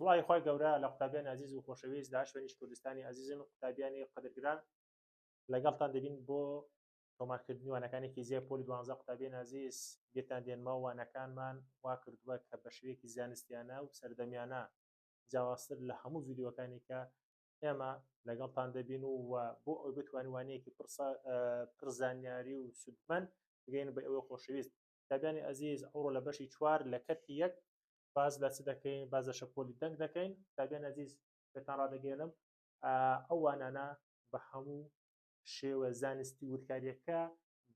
سڵاوی خوای گەورە لە قوتابیانی ئازیز و خۆشەویست لە هەر شوێنیش کوردستانی ئازیزن و قوتابیانی قەدرگران لەگەڵتان دەبین بۆ تۆمارکردنی وانەکانی فیزیای پۆلی دوانزە. قوتابیانی ئازیز بیرتان دێنمەوە وانەکانمان وا کردووە کە بە شێوەیەکی زانستیانە و سەردەمیانە جیاوازتر لە هەموو ڤیدیۆکانی کە ئێمە لەگەڵتان دەبین و بۆ ئەوەی بتوانین وانەیەکی پڕ زانیاری و سوودمەند بگەین بە ئێوەی خۆشەویست. قوتابیانی ئەزیز ئەوڕۆ لە بەشی چوار لە کەرتی یەک باس لە چ دەکەین؟ باس لە شەپۆلی دەنگ دەکەین. قوتابیان ئەزیز پێتان ڕادەگەێنم ئەو وانانە بە هەموو شێوە زانستی وردکاریەکە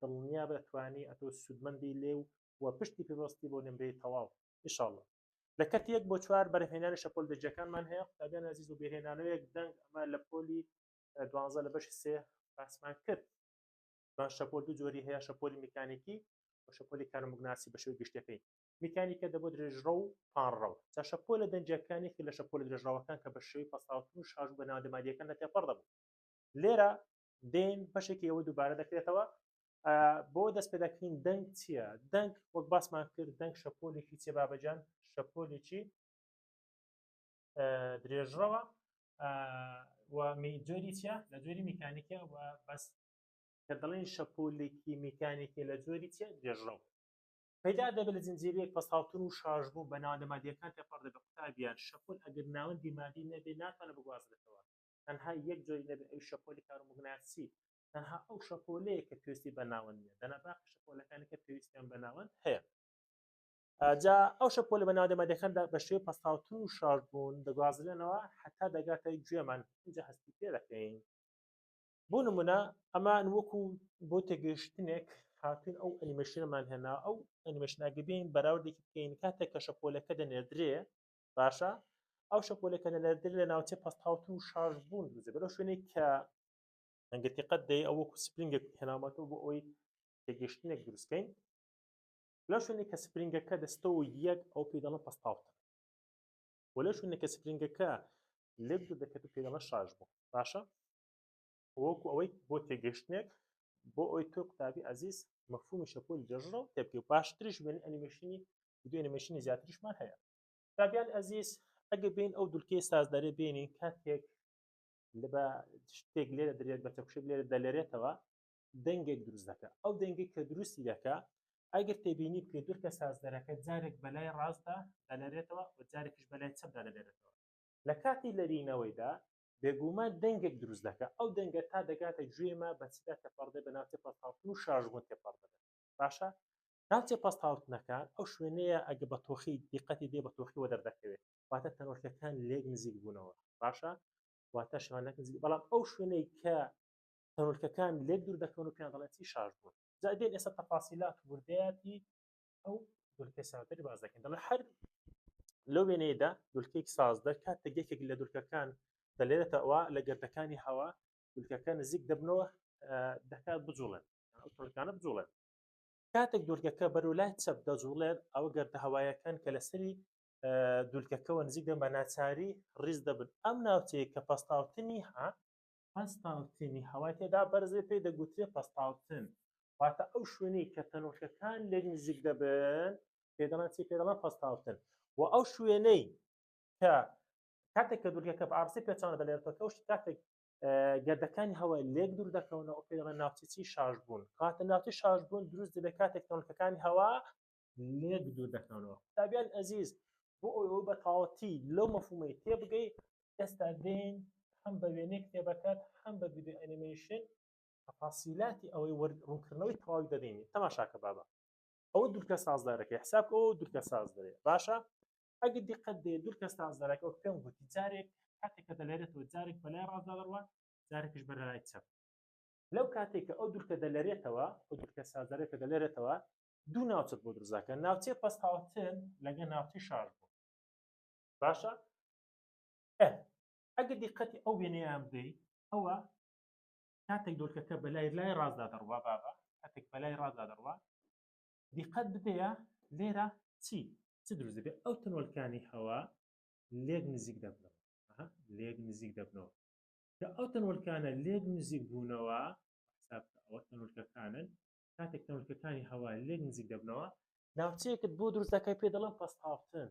دڵنیا بەتوانی ئەتۆ سوودمەندی لێ و و پشتی پێبەستی بۆ نمرەی تەواو ئینشاءاللە. لە کەرتی یەک بۆ چوار بەرهەمهێنانی شەپۆل دەنگیەکانمان هەیە. قوتابیان ئەزیز و بێهێنانەوەیەک دەنگ ئەمە لە پۆلی دوانزە لە بەشی سێ باسمان کرد. شەپۆل دوو جۆری هەیە، شەپۆلی میکانیکی و شەپۆلی کارۆموگناسی بە شێوەی گشتیەکەی. میکانیکە دەبۆ درێژڕەو و پانڕەو. جا شەپۆلە دەنگیەکان یەکێک لە شەپۆلە درێژڕەوەکان کە بە شێوەی پەستاوتن و شاژ بە ناوەندە مادیەکان لە تێپەڕ دەبوو. لێرە دێن بەشێکی ئەوە دووبارە دەکرێتەوە. بۆ دەست پێ دەکەین دەنگ چییە؟ دەنگ وەک باسمان کرد دەنگ شەپۆلێکی چیە بابەجان؟ شەپۆلێکی درێژڕەوە و جۆری چیە؟ لە جۆری میکانیکە و بەس کە دەڵێن شەپۆلێکی میکانیکی لە جۆری چیە؟ درێژڕەو پەیدا دەبێت لە زنجیرەیەک پەستاوتن و شاژبوون بە ناوەندە مادیەکان تێپەڕ دەبێت. قوتابیان شەپۆل ئەگەر ناوەندی مادی نەبێت ناتوانێت بگوازرێتەوە، تەنها یەک جۆری نەبێت ئەوی شەپۆلی کارۆموگناتیسی، تەنها ئەو شەپۆلەیە کە پێویستی بە ناوەند نییە، دەنا باقی شەپۆلەکانی کە پێویستیان بە ناوەند هەیە. جا ئەو شەپۆلە بە ناوەندە مادیەکاندا بە شێوەی پەستاوتن و شاژبوون دەگوازرێنەوە هەتا دەگاتە گوێمان، اینجا هەستی پێ دەکەین. بۆ نمونە ئەمان وەکو بۆ تێگەیشتنێک هاتوین ئەو ئەنیمەشنەمان هێنا، ئەو ئەنیمەشناگە بین بەراوردێکی بکەین کاتێک کە شەپۆلەکە دەنێردرێ، باشە ئەو شەپۆلەکە دەنێردرێ لە ناوچەی پەستاوتن و شاژ بوون دروست دەبێت، لەو شوێنێک کە ئەگەر دیقەت دەی ئەو وەکو سپرینگێک هێنامەتەوە بۆ ئەوەی تێگەیشتنێک دروستکەین. لەو شوێنێک کە سپرینگەکە دەستەوە یەک ئەو پێی دەڵێن پەستاوتن، و لەو شوێنێک کە سپرینگەکە لێک دوور دەکەێت و پێی دەڵێن شاژ بوون. باشە وەکو ئەوەی بۆ تێگەشتنێک بۆ ئەوەی تۆ قوتابی ئەزیز مەفهومی شەپۆلی درێژڕەو تێبگەی و باشتریش بێن ئەنیمەیشنی ڤیدیۆ ئەنیمەیشنی زیاتریشمان هەیە. قوتابیان ئەزیز ئەگەر بین ئەو دولکەی سازدەرێ بینین کاتێک لە بە شتێک لێرە درێت بە چەکوشێک لێرە دەلێرێتەوە دەنگێک دروست دەکا. ئەو دەنگێک کە دروستی دەکا ئەگەر تێبینی بکەیت دولکە سازدەرەکە جارێک بەلای ڕاستدا دەلەرێتەوە و جارێکیش بەلای چەپدا دەلەرێتەوە. لە کاتی لەرینەوەیدا بێگومان دەنگێک دروست دەکا، ئەو دەنگە تا دەگاتە گوێمە بە چیدا تێپەڕ دەبێت؟ بە ناوچەی پەستاوتن و شاژبوون تێپەڕ دەبێت. باشە ناوچەی پەستاوتنەکان ئەو شوێنەیە ئەگە بە تۆخی دیقەتی دێ بە تۆخی وە دەردەکەوێت، واتە تەنۆلکەکان لێک نزیک بوونەوە. باشە واتە شوان لێک نزیک، بەڵام ئەو شوێنەی کە تەنۆلکەکان لێک دوور دەکەون و پێیان دەڵێن چی؟ شاژ بوون. جا دێن ئێستا تەفاسیلات و وردەیاتی ئەو دولکەی سازدەری باس دەکەین. دەڵێ هەر لەو وێنەیەدا دولکەیەکی سازدەر کاتێک یەکێک لە دولکەکان دەلێرێتەوە لە گردەکانی هەوا دولکەکە نزیک دەبنەوە دەکات بجوڵێن، ئەو تەنۆلکانە بجوڵێن. کاتێک دولکەکە بەرەو لای چەپ دەجوڵێت ئەوە گردە هەوایەکان کە لەسەری دولکەکەوە نزیک دەبن بە ناچاری ڕیز دەبن. ئەم ناوچەیە کە پەستاوتنی ها پەستاوتنی هەوای تێدا بەرزێ پێی دەگوترێ پەستاوتن، واتە ئەو شوێنەی کە تەنۆلکەکان لێک نزیک دەبن پێ دەڵێن چی؟ پێ دەڵێن پەستاوتن. و ئەو شوێنەی کە کاتێک کە دولکەکە بە ئاڕاستەی پێچەوانە دەلێرێتەوە کە ئەو شت کاتێک گردەکانی هەوای لێک دوور دەکەونەوە پێ دەڵێن ناوچەی چی؟ شاژبوون. کاتە ناوچەی شاژبوون دروست دەبێت کاتێک تەنۆلکەکانی هەوا لێک دوور دەکەونەوە. قوتابیان ئەزیز بۆ ئەوەی بە تەواوەتی لەو مەفهومەی تێبگەی ئێستا دێین هەم بە وێنەی کتێبەکەت هەم بە ڤیدیۆ ئەنیمەیشن تەفاسیلاتی ئەوەی ڕوونکردنەوەی تەواوی دەدەین. تەماشاکە بابە ئەوە دولکە سازدارەکەی حساب کە ئەوە دولکە سازدەرێ. باشە ئەگەر دیقەت دێ دولکە سازدارەکە وەک پێم گوتی جارێک کاتێک کە دەلێرێتەوە جارێک بەلای ڕاستدا دەڕوا جارێکیش بەلای چەپ. لەو کاتێک کە ئەو دولکە دەلەرێتەوە ئەو دولکە سازدارەکە کە دەلەرێتەوە دوو ناوچەت بۆ دروست دەکەن، ناوچەی پەستاوتن لەگەڵ ناوچەی شاژ بوون. باشە ئەگەر دیقەتی ئەو وێنەیان بدەی ئەوە کاتێک دۆلکەکە بەلای لای ڕاستدا دەڕوا بابە کاتێک بەلای ڕاستدا دەڕوا دیقەت بدەیە لێرە چی چ دروست دەبێت؟ ئەو تەنۆلکانی هەوا لێک نزیک دەبنەوە، لێک نزیک دەبنەوە. کە ئەو تەنۆلکانە لێک نزیک بوونەوە حساب کە ئەوە تەنۆلکەکانن، کاتێک تەنۆلکەکانی هەوا لێک نزیک دەبنەوە ناوچەیەکت بۆ دروست دەکەی پێ دەڵێن پەستاوتن.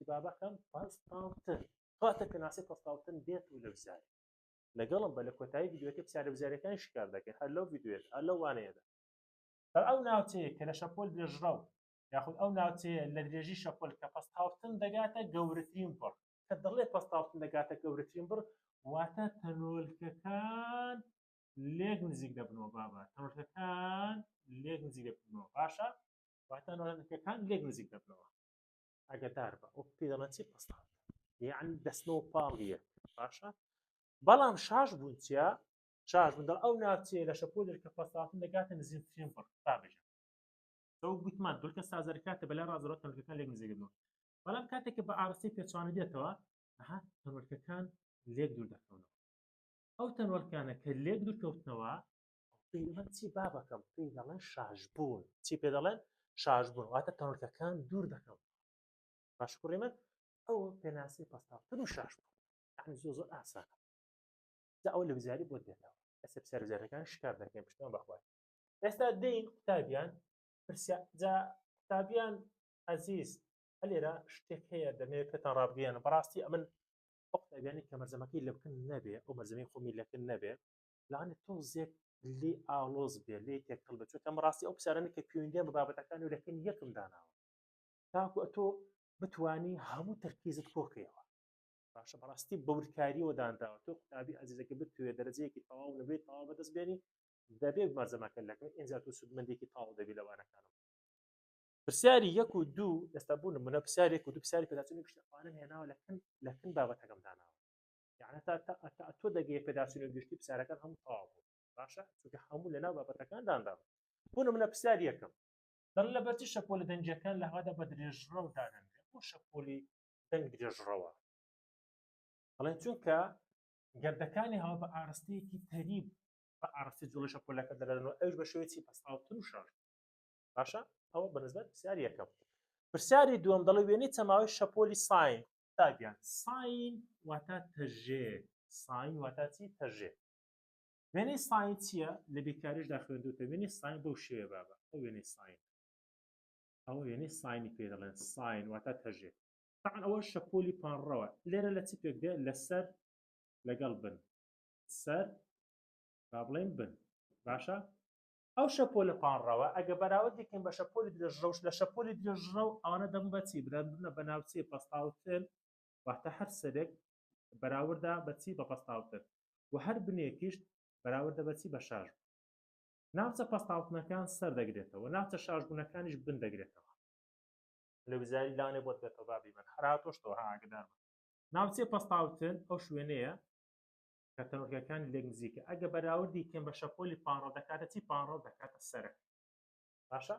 بابەکەم پەستاوتن کاتە پێناسی پەستاوتن دێت و لە وزاری لەگەڵم بە لە کۆتایی ڤیدیۆکە پرسیارە وزاریەکان شکار دەکەین هەر لەو ڤیدیۆیە هەر لەو وانەیەدا بەر ئەو ناوچەیە کە لە شەپۆل درێژڕەو یاخود ئەو ناوچەیە لە درێژی شەپۆل کە پەستاوتن دەگاتە گەورەترین بڕ کە دەڵێ پەستاوتن دەگاتە گەورەترین بڕ واتە تەنۆلکەکان لێک نزیک دەبنەوە بابە تەنۆلکەکان لێک نزیک دەبنەوە باشە واتە تەنۆلکەکان لێک نزیک دەبنەوە ئەگەدار بە ئەو پێ دەڵێن چی پەستاوتن یعنی دەستنەوە پاڵیە باشە بەڵام شاش بوون چیا شاش بوون دەڵ ئەو ناوچەیە لە شەپۆلێک کە پەستاوتن دەگاتە نزیکترین بڕ بابێژە ئەو گوتمان دولکە سازەرکاتە بەلای ڕازەوە تەنۆلکەکان لێک نزیک دەبنەوە بەڵام کاتێک کە بە ئاڕاستەی پێچوانە دێتەوە ئەها تەنۆلکەکان لێک دوور دەکەونەوە ئەو تەنۆلکانە کە لێک دوور کەوتنەوە پێی دەڵێن چی بابەکەم پێی دەڵێن شاشبوون چی پێ دەڵێن شاشبوون واتە تەنۆلکەکان دوور دەکەون باش کوڕی من ئەو پێناسی پەستاوتن و شاش بوون یعنی زۆر زۆر ئاسانە جا ئەوە لە وزاری بۆت دێتەوە ئێستا پرسیار وزارەکان شکار دەکەین پشتیوان بەخوای ئێستا دێین قوتابیان پرسیار جا قوتابیان ئەزیز لێرە شتێک هەیە دەمەوێت پێتان ڕابگەیەنم بەڕاستی ئەمن ئەو قوتابیانی کە مەرزەمەکەی لە بکن نەبێ ئەو مەرزەمەی خۆمی لەکن نەبێ لەوانێ تۆزێک لێ ئاڵۆز بێ لێ تێکەڵ بێت چونکە ڕاستی ئەو پرسیارانە کە پەیوەندیان بە بابەتەکان و لەکن یەکم داناوە تاکو ئەتۆ بتانی هەموو تەرکیزت کۆکەیەوە باشە بەڕاستی بەورکاریەوە دانراوە تۆ قوتابی ئازیزەکە بتوێ دەرەجەیەکی تەواو نەبێت تەواو بەدەست بێنی دەبێت مەرزەمەکە لەکە ئینجا تۆ سوودمەندێکی تەواو دەبی لە وانەکانم پرسیاری یەک و دوو ئێستا بوو نمونە پرسیارێک و دوو پرسیاری پێداچوونی گشتی ئەوانم هێناوە لەکن لەکن بابەتەکەم داناوە یعنی تا تا تۆ دەگەیە پێداچوونی گشتی پرسیارەکان هەموو تەواو بوو باشە چونکە هەموو لەناو بابەتەکان دانراوە بۆ نمونە پرسیاری یەکەم دەڵێ لەبەرچی شەپۆلە دەنگیەکان لە هەوادا بە درێژڕەو دادەنرێت بۆ شەپۆلی دەنگ درێژڕەوە دەڵێن چونکە گەردەکانی هەوا بە ئاراستەیەکی تەریب بە ئاراستەی جوڵەی شەپۆلەکە دەدەن و ئەوش بە شێوەی پەستاوتن و شاژ باشە ئەوە بە نسبەت پرسیاری یەکەم پرسیاری دووەم دەڵێ وێنەی چەماوەی شەپۆلی ساین قوتابیان ساین واتە تەژێ ساین واتە چی تەژێ وێنەی ساین چییە لە بیرکاریشدا خوێندوتە وێنەی ساین بەو شێوە بابە ئەو وێنەی ساین ئەوە وێنەی ساینی پێ دەڵێن ساین واتە تەژێ طبعا ئەوە شەپۆلی پانڕەوە لێرە لە چی پێک دێ لەسەر لەگەڵ بن سەر با بڵێن بن باشە ئەو شەپۆلە پانڕەوە ئەگە بەراورد دەکەین بە شەپۆلی درێژڕەوش لە شەپۆلی درێژڕەو ئەوانە دەبن بە چی برادبنە بە ناوچەی پەستاوتن واتە هەر سەرێک بەراوردە بە چی بە پەستاوتن و هەر بنێکیش بەراوردە بە چی بە شاش بوو ناوچە پەستاوتنەکان سەر دەگرێتەوە ناوچە شاشبوونەکانیش بن دەگرێتەوە لە وزاری لانێ بۆت بێتەوە بابی من هەر هاتۆشتەوە ها ئاگدار بە ناوچەی پەستاوتن ئەو شوێنەیە کە تەنۆلکەکانی لێک نزیکە ئەگە بەراوردی کەم بە شەپۆلی پانڕەو دەکاتە چی پانڕەو دەکاتە سەرەک باشە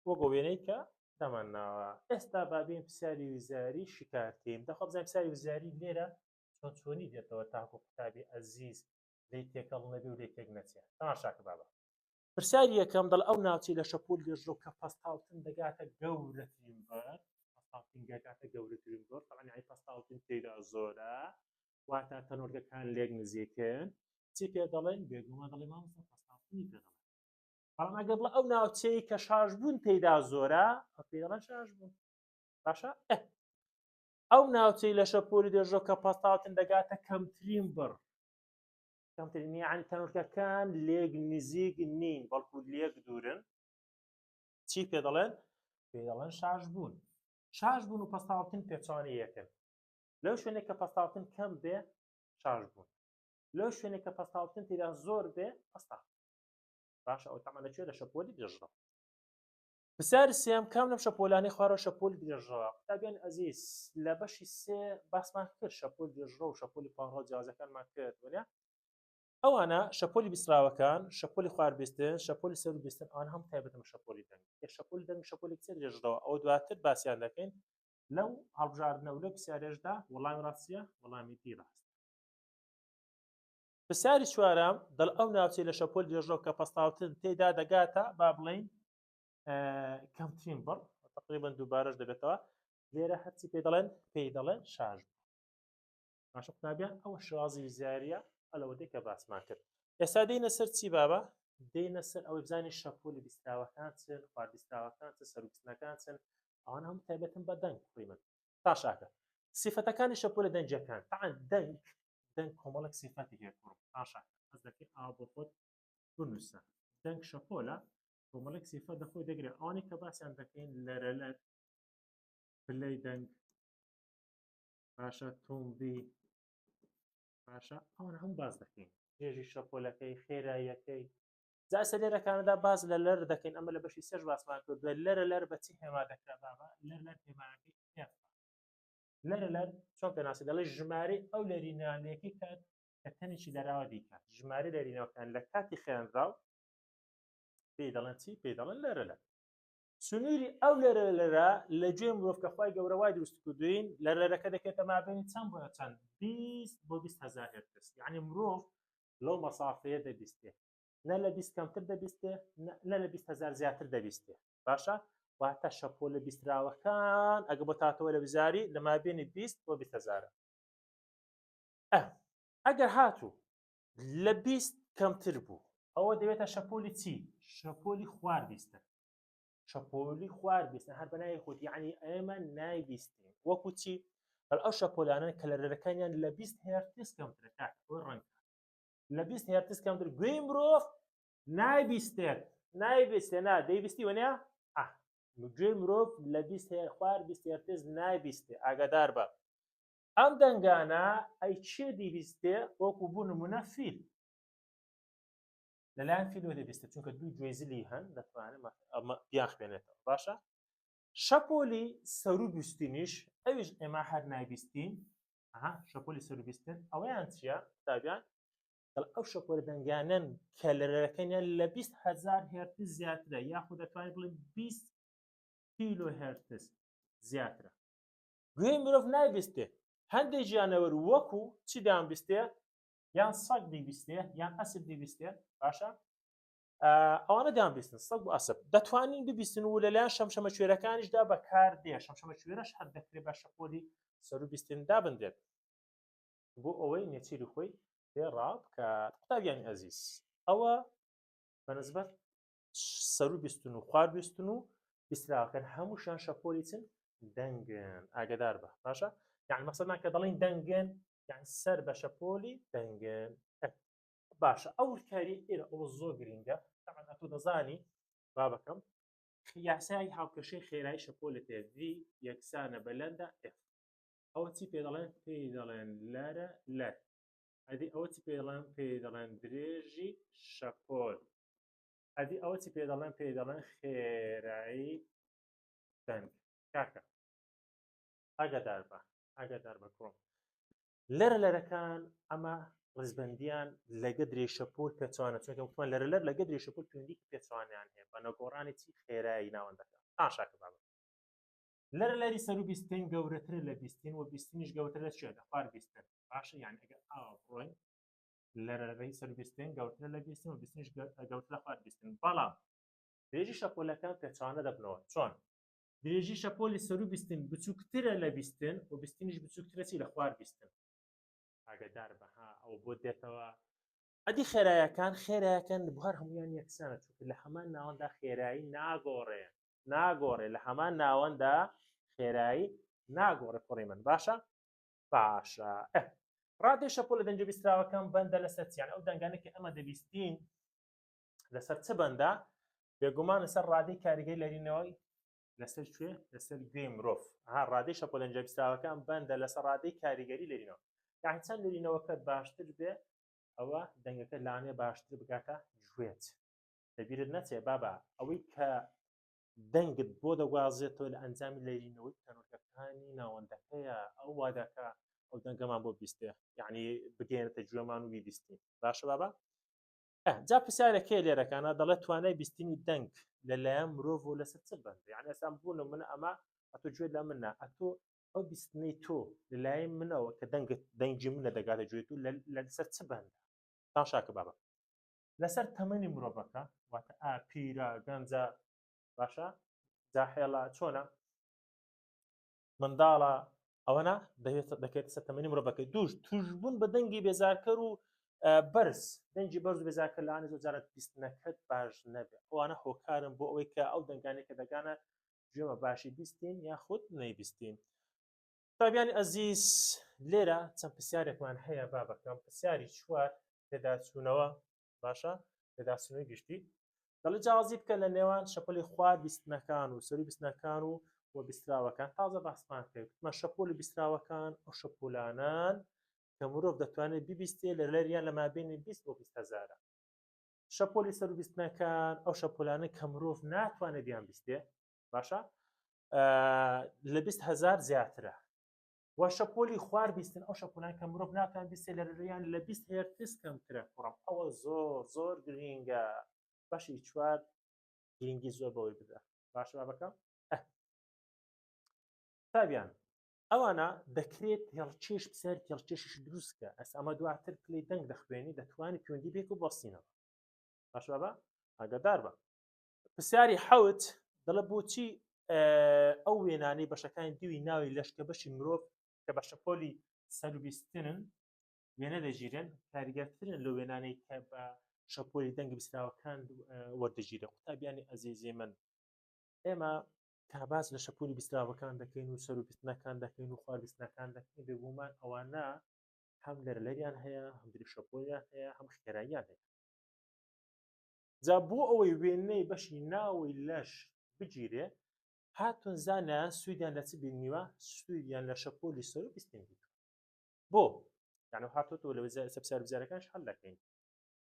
وەک وێنەی کە دامان ناوە ئێستا بابین پرسیاری وزاری شکارتیم دەخوا بزانین پرسیاری وزاری لێرە چۆن چۆنی دێتەوە تاکو قوتابی ئەزیز لێی تێکەڵ نەبێ و لێی تێک نەچێ تەماشاکە بابە پرسیاری یەکەم دەڵ ئەو ناوچەی لە شەپۆل درێژڕەو کە پەستاوتن دەگاتە گەورەترین بڕ پەستاوتن دەگاتە گەورەترین بڕ طبعا یعنی پەستاوتن تێدا زۆرە واتە تەنۆلکەکان لێک نزیکن چی پێ دەڵێن بێگومان دەڵێ مامۆستا پەستاوتنی پێ دەڵێن بەڵام ئەگەر بڵێ ئەو ناوچەی کە شاش بوون تێدا زۆرە ئەو پێ دەڵێن شاش بوون باشە ئەو ناوچەی لە شەپۆلی درێژڕەو کە پەستاوتن دەگاتە کەمترین بڕ کەمترین یعنی تەنۆلکەکان لێک نزیک نین بەڵکو لێک دوورن چی پێ دەڵێن پێ دەڵێن شاش بوون شاش بوون و پەستاوتن پێچوانی یەکن لەو شوێنێک کە پەستاوتن کەم بێ شاش بوون لەو شوێنێک کە پەستاوتن تێدا زۆر بێ پەستا باشە ئەو تەمە لەکوێ لە شەپۆلی درێژڕەوە پرسیاری سێم کام لەم شەپۆلانەی خوارەوە شەپۆلی درێژڕەوە قوتابیان ئەزیز لە بەشی سێ باسمان کرد شەپۆل درێژڕەو و شەپۆلی پانڕەو جیاوازەکانمان کرد وەنیە ئەوانە شەپۆلی بیستراوەکان شەپۆلی خوار بیستن شەپۆلی سەر بیستن ئەوان هەم تایبەتن بە شەپۆلی دەنگ ئێ شەپۆلی دەنگ شەپۆلی چێ درێژڕەوە ئەوە دواتر باسیان دەکەین لەو هەڵبژاردنە و لەو پرسیارێشدا وەڵامی ڕاستیە وەڵامی دی ڕاست پرسیاری چوارەم دەڵ ئەو ناوچەی لە شەپۆل درێژەوە کە پەستاوتن تێدا دەگاتە با بڵین کەمترین بڕ تقریبا دووبارەش دەبێتەوە لێرە هەرچی پێ دەڵێن پێی دەڵێن شاژ باشە قوتابیان ئەوە شێوازی وزاریە ئەلەوەدەی کە باسمان کرد ئێستا دێنە سەر چی بابە دێنە سەر ئەوەی بزانین شەپۆلی بیستراوەکان چن خوار بیستراوەکان چ سەروبیستنەکان چن ئەوان هەموو تایبەتن بە دەنگ کوڕی من. تاشاکە سیفەتەکانی شەپۆلە دەنگیەکان تەعەن دەنگ دەنگ کۆمەڵێک سیفەتی هەیە کوڕم تاشاکە حەز دەکەی ئاوا بۆ خۆت بنووسە دەنگ شەپۆلە کۆمەڵێک سیفەت لە خۆی دەگرێت ئەوانەی کە باسیان دەکەین لەرەلەر پلەی دەنگ باشە توندی باشە ئەوان هەموو باس دەکەین درێژی شەپۆلەکەی خێراییەکەی جا ئێستا لێرەکانەدا باس لە لەر دەکەین ئەمە لە بەشی سێش باسمان کردووە لەرە لەر بە چی هێما دەکرا بابا لەر لەر هێماکەی ئێف لەرە لەر چۆن پێناسی دەڵێ ژمارەی ئەو لەرینانەکەی کات کە تەنێکی لەراوە دیکات ژمارە لەرینەوەکان لە کاتی خێنراو پێی دەڵێن چی پێی دەڵێن لەرە لەر سنووری ئەو لەرە لەرە لە گوێ مرۆڤ کە خوای گەورە وای دروست کردوین لەرەکە دەکێتە مابینی چەند بۆ چەند 20 بۆ 20 هزار هێرتز یعنی مرۆڤ لەو مەسافەیە دەبیستێ نە لە 20 کەمتر دەبیستێ نە لە 20 هزار زیاتر دەبیستێ باشە واتە شەپۆلە بیستراوەکان ئەگە بۆ تاتەوە لە بزاری لە مابینی 20 بۆ 20 هزارە ئەگەر هاتوو لە 20 کەمتر بوو ئەوە دەبێتە شەپۆلی چی شەپۆلی خوار بیستن شەپۆلی خوار بیستن هەر بەناوی خۆت یعنی ئێمە نایبیستین وەکو چی بەڵ ئەو شەپۆلانە کە لەرەکانیان لە 20 هێرتز کەمترە کاک ئەوە ڕەنگە لە 20 هێرتز کەمتر گوێی مرۆڤ نایبیستێت نایبیستێ نا دەیبیستی وەنیە ئاه گوێی مرۆڤ لە 20 هێر خوار 20 هێرتز نایبیستێ ئاگادار بە ئەم دەنگانە ئەی چێ دیبیستێ وەکو بوو نمونە فیل لەلایەن فیلەوە دەبیستێت چونکە دوو گوێزلی هەن دەتوانێت ئەمە بیان خوێنێتەوە باشە شەپۆلی سەرو بیستنیش ئەویش ئێمە هەر نایبیستین ئەها شەپۆلی سەرو بیستن ئەوەیان چییە قوتابیان دەڵ ئەو شەپۆلە دەنگانەن کە لەرەکەنیان لە 20 هزار هێرتز زیاترە یاخود دەتوانین بڵێن 20 کیلۆ هێرتز زیاترە گوێی مرۆڤ نایبیستێ هەندێک گیانەوەر وەکو چی دەیانبیستێ یان سەگ دیبیستێ یان ئەسپ دیبیستێ باشە ئەوانە دەیان بیستن سەگ و ئەسپ دەتوانین ببیستن و لەلایەن شەمشەمە کوێرەکانیشدا بەکار دێ شەمشەمە کوێرەش هەر دەکرێت بە شەپۆلی سەرو بیستن دابندرێت بۆ ئەوەی نێچیری خۆی پێ ڕابکات قوتابیانی ئەزیز ئەوە بەنسبەت سەرو بیستن و خوار بیستن و بیستراوەکان هەمووشیان شەپۆلی چن دەنگن ئاگدار بە باشە یعنی مەسەمان کە دەڵین دەنگن یان سەر بە شەپۆلی دەنگن باشە ئەو کاری ئێرە ئەوە زۆر گرنگە تەعەن ئەتۆ دەزانی بابەکەم یاسای هاوکێشەی خێرایی شەپۆلە تێ V یەکسانە بە لەندا F ئەوە چی پێ دەڵێن پێی دەڵێن لەرە لەر ئەدی ئەوە چی پێ دەڵێن پێی دەڵێن درێژی شەپۆل ئەدی ئەوە چی پێ دەڵێن پێی دەڵێن خێرایی دەنگ کاکە ئاگادار بە ئاگادار بە کوڕم لەرە لەرەکان ئەمە ڕیزبندیان لەگە درێ شەپۆل پێچوانە چونکە وتمان لەرە لەر لەگە درێ شەپۆل پەیوەندی پێچوانیان هەیە بە نەگۆڕانی چی خێرایی ناوەندەکە تاشاکە بابە لەرە لەری سەر و بیستن گەورەترە لە بیستن و بیستنیش گەورەتر لە چیە لە خوار بیستن باشە یان ئەگەر ئاوا بڕۆین لەرەی سەر بیستن گەورەترە لە بیستن و بیستنیش گەورەترە لە خوار بیستن بەڵام درێژی شەپۆلەکان پێچوانە دەبنەوە چۆن درێژی شەپۆلی سەروو بیستن بچووکترە لە بیستن و بیستنیش بچووکترە چی لە خوار بیستن. ئاگادار بە ها ئەوە بۆت دێتەوە. ئەدی خێرایەکان خێرایەکان بۆ هەر هەمویان یەکسانە چونکە لە هەمان ناوەندا خێرایی ناگۆڕێ ناگۆڕێ لە هەمان ناوەندا خێرایی ناگۆڕێ کوڕی من باشە باشە ڕادەی شەپۆلە دەنگە بیستراوەکان بەندە لەسەر چیان ئەو دەنگانە کە ئەمە دەبیستین لەسەر چ بەندە بێگومان لەسەر ڕادەی کاریگەری لەرینەوەی لەسەر کوێ لەسەر گوێی مرۆڤ ها ڕادەی شەپۆلە بیستراوەکان بەندە لەسەر ڕادەی کاریگەری لەرینەوە یعنی چەند لەرینەوەکەت باشتر بێ ئەوە دەنگەکە لانێ باشتر بگاتە گوێت لەبیرت نەچێ بابا ئەوەی کە دەنگت بۆ دەگوازێتەوە لە ئەنجامی لەرینەوەی تەنۆلکەکانی ناوەندەکەیە ئەو وادەکە ئەو دەنگەمان بۆ بیستێ یعنی بگەێنێتە گوێمان و بیبیستین باشە بابا جا پرسیارێک هەیە لێرەکانە دەڵێت توانای بیستنی دەنگ لەلایەن مرۆڤ و لەسەر چ بەند یعنی ئێستا بوون من ئەمە ئەتۆ گوێ لە منە ئەتۆ ئەو بیستنەی تۆ لەلایەن منەوە کە دەنگت دەنگی منە دەگاتە گوێ تو لەسەر چ بەندە تاشاکە بابە لەسەر تەمەنی مرۆڤەکە واتە ئا پیرە گەنجە باشە جاحێڵە چۆنە منداڵە ئەوەنا دەکەێتە سەر تەمەنی مرۆڤەکەی دووش توشبوون بە دەنگی بێزارکەر و بەرز دەنگی بەرز و بێزارکەر لەوانەیە زۆر جارە بیستنەکەت باش نەبێ ئەوانە هۆکارن بۆ ئەوەی کە ئەو دەنگانەی کە دەگانە گوێمە باشی بیستین یاخود نەیبیستین. قوتابیانی ئەزیز لێرە چەند پرسیارێکمان هەیە با بەکەم پرسیاری چوار پێداچوونەوە باشە پێداچوونەوەی گشتی دەڵێ جیاوازی بکە لە نێوان شەپۆلی خوار بیستنەکان و سەروی بیستنەکان و و بیستراوەکان تازە باسمان کرد مە شەپۆلی بیستراوەکان ئەو شەپۆلانان کە مرۆڤ دەتوانێت ببیستێ لە لەریان لە مابینی 20 بۆ 20 هەزارە شەپۆلی سەر بیستنەکان ئەو شەپۆلانە کە مرۆڤ ناتوانێت بیان بیستێ باشە لە 20 هزار زیاترە و شەپۆلی خوار بیستن ئەو شەپۆلان کە مرۆڤ ناتوان بیستێ لە لەریان لە 20 هێرتز کەمترە کوڕم ئەوە زۆر زۆر گرینگە بەشی چوار گرنگی زۆر بەوەی بدە باشە بابەکە تابیان ئەوانە دەکرێت تێڵکێش پرسیاری تێڵکێشیش دروستکە ئەس ئەمە دواتر پلەی دەنگ دەخوێنی دەتوانانی پەیوەندی بێک و بەستینەوە باش بابا ئاگادار بە پرسیاری حەوت دەڵێ بۆچی ئەو وێنانەی بەشەکانی دیوی ناوی لەشکە بەشی مرۆڤ کە بە شەپۆلی سەروبیستنن وێنە دەگیرن کاریگەرترن لە وێنانەی کە بە شەپۆلی دەنگ بیستراوەکان وەردەگیرێ قوتابیانی ئەزیزی من ئێمە تا باس لە شەپۆلی بیستراوەکان دەکەین و سەروبیستنەکان دەکەین و خواربیستنەکان دەکەین بێگومان ئەوانە هەم لەرلەریان هەیە هەم درێژشەپۆلیان هەیە هەم خێراییان هەیە جا بۆ ئەوەی وێنەی بەشی ناوەی لەش بگیرێ هاتون زانایان سوودیان لە چ بینیوە سوودیان لە شەپۆلی سەر و بیستن دیتوە بۆ یعنی هاتۆتەوە لە پرسیار بزارەکانش حل دەکەین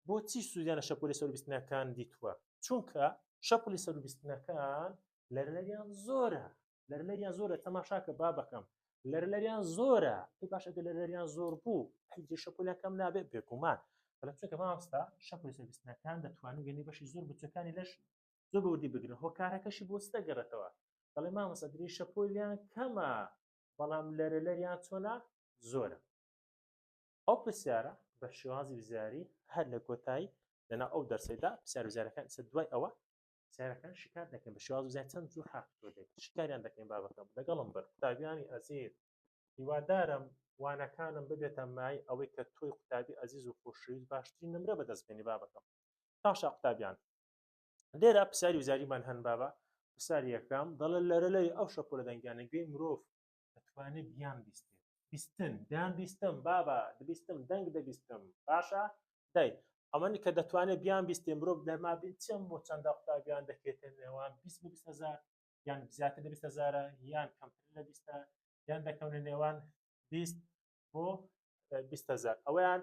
بۆچی سوودیان لە شەپۆلی سەر بیستنەکان دیتوە چونکە شەپۆلی سەر بیستنەکان لەرلەریان زۆرە لەرلەریان زۆرە تەماشاکە بابەکەم لەرلەریان زۆرە پێی باش ئەگەر لەرلەریان زۆر بوو هیچ شەپۆلیان کەم نابێت بێگومان بەڵام چونکە مامۆستا شەپۆلی سەر بیستنەکان دەتوانن وێنەی بەشی زۆر بچووکانی لەش زۆر بە وردی بگرن هۆکارەکەشی بۆ چ دەگەڕێتەوە دەڵێ مامۆستا درێژ شەپۆلیان کەمە بەڵام لەرەلەریان چۆنە زۆرە ئەو پرسیارە بە شێوازی وزاری هەر لە کۆتایی لەناو ئەو دەرسەیدا پرسیار وزارەکان ئێستا دوای ئەوە پرسیارەکان شکار دەکەن بە شێواز وزاری چەند زۆر هاتووە دێت شکاریان دەکەین بابەکەم لەگەڵم بن قوتابیانی ئەزیز هیوادارم وانەکانم ببێتە مای ئەوەی کە تۆی قوتابی ئەزیز و خۆشەویست باشترین نمرە بەدەست بێنی بابەکەم تاشا قوتابیان لێرە پرسیاری وزاریمان هەن بابە پرسیاری یەکەم دەڵێ لەرەلەری ئەو شەپۆلە دەنگیانە گوێی مرۆڤ دەتوانێت بیان بیستێت بیستن دەیان بیستم بابە دەبیستم دەنگ دەبیستم باشە دای ئەمەنی کە دەتوانێت بیان بیستێ مرۆڤ لەما چەند بۆ چەندە قوتابیان دەکێتە نێوان 20 بۆ 20 هزار یان زیاتر لە 20 هزارە یان کەمتر لە 20 یان دەکەونە نێوان 20 بۆ 20 هزار ئەویان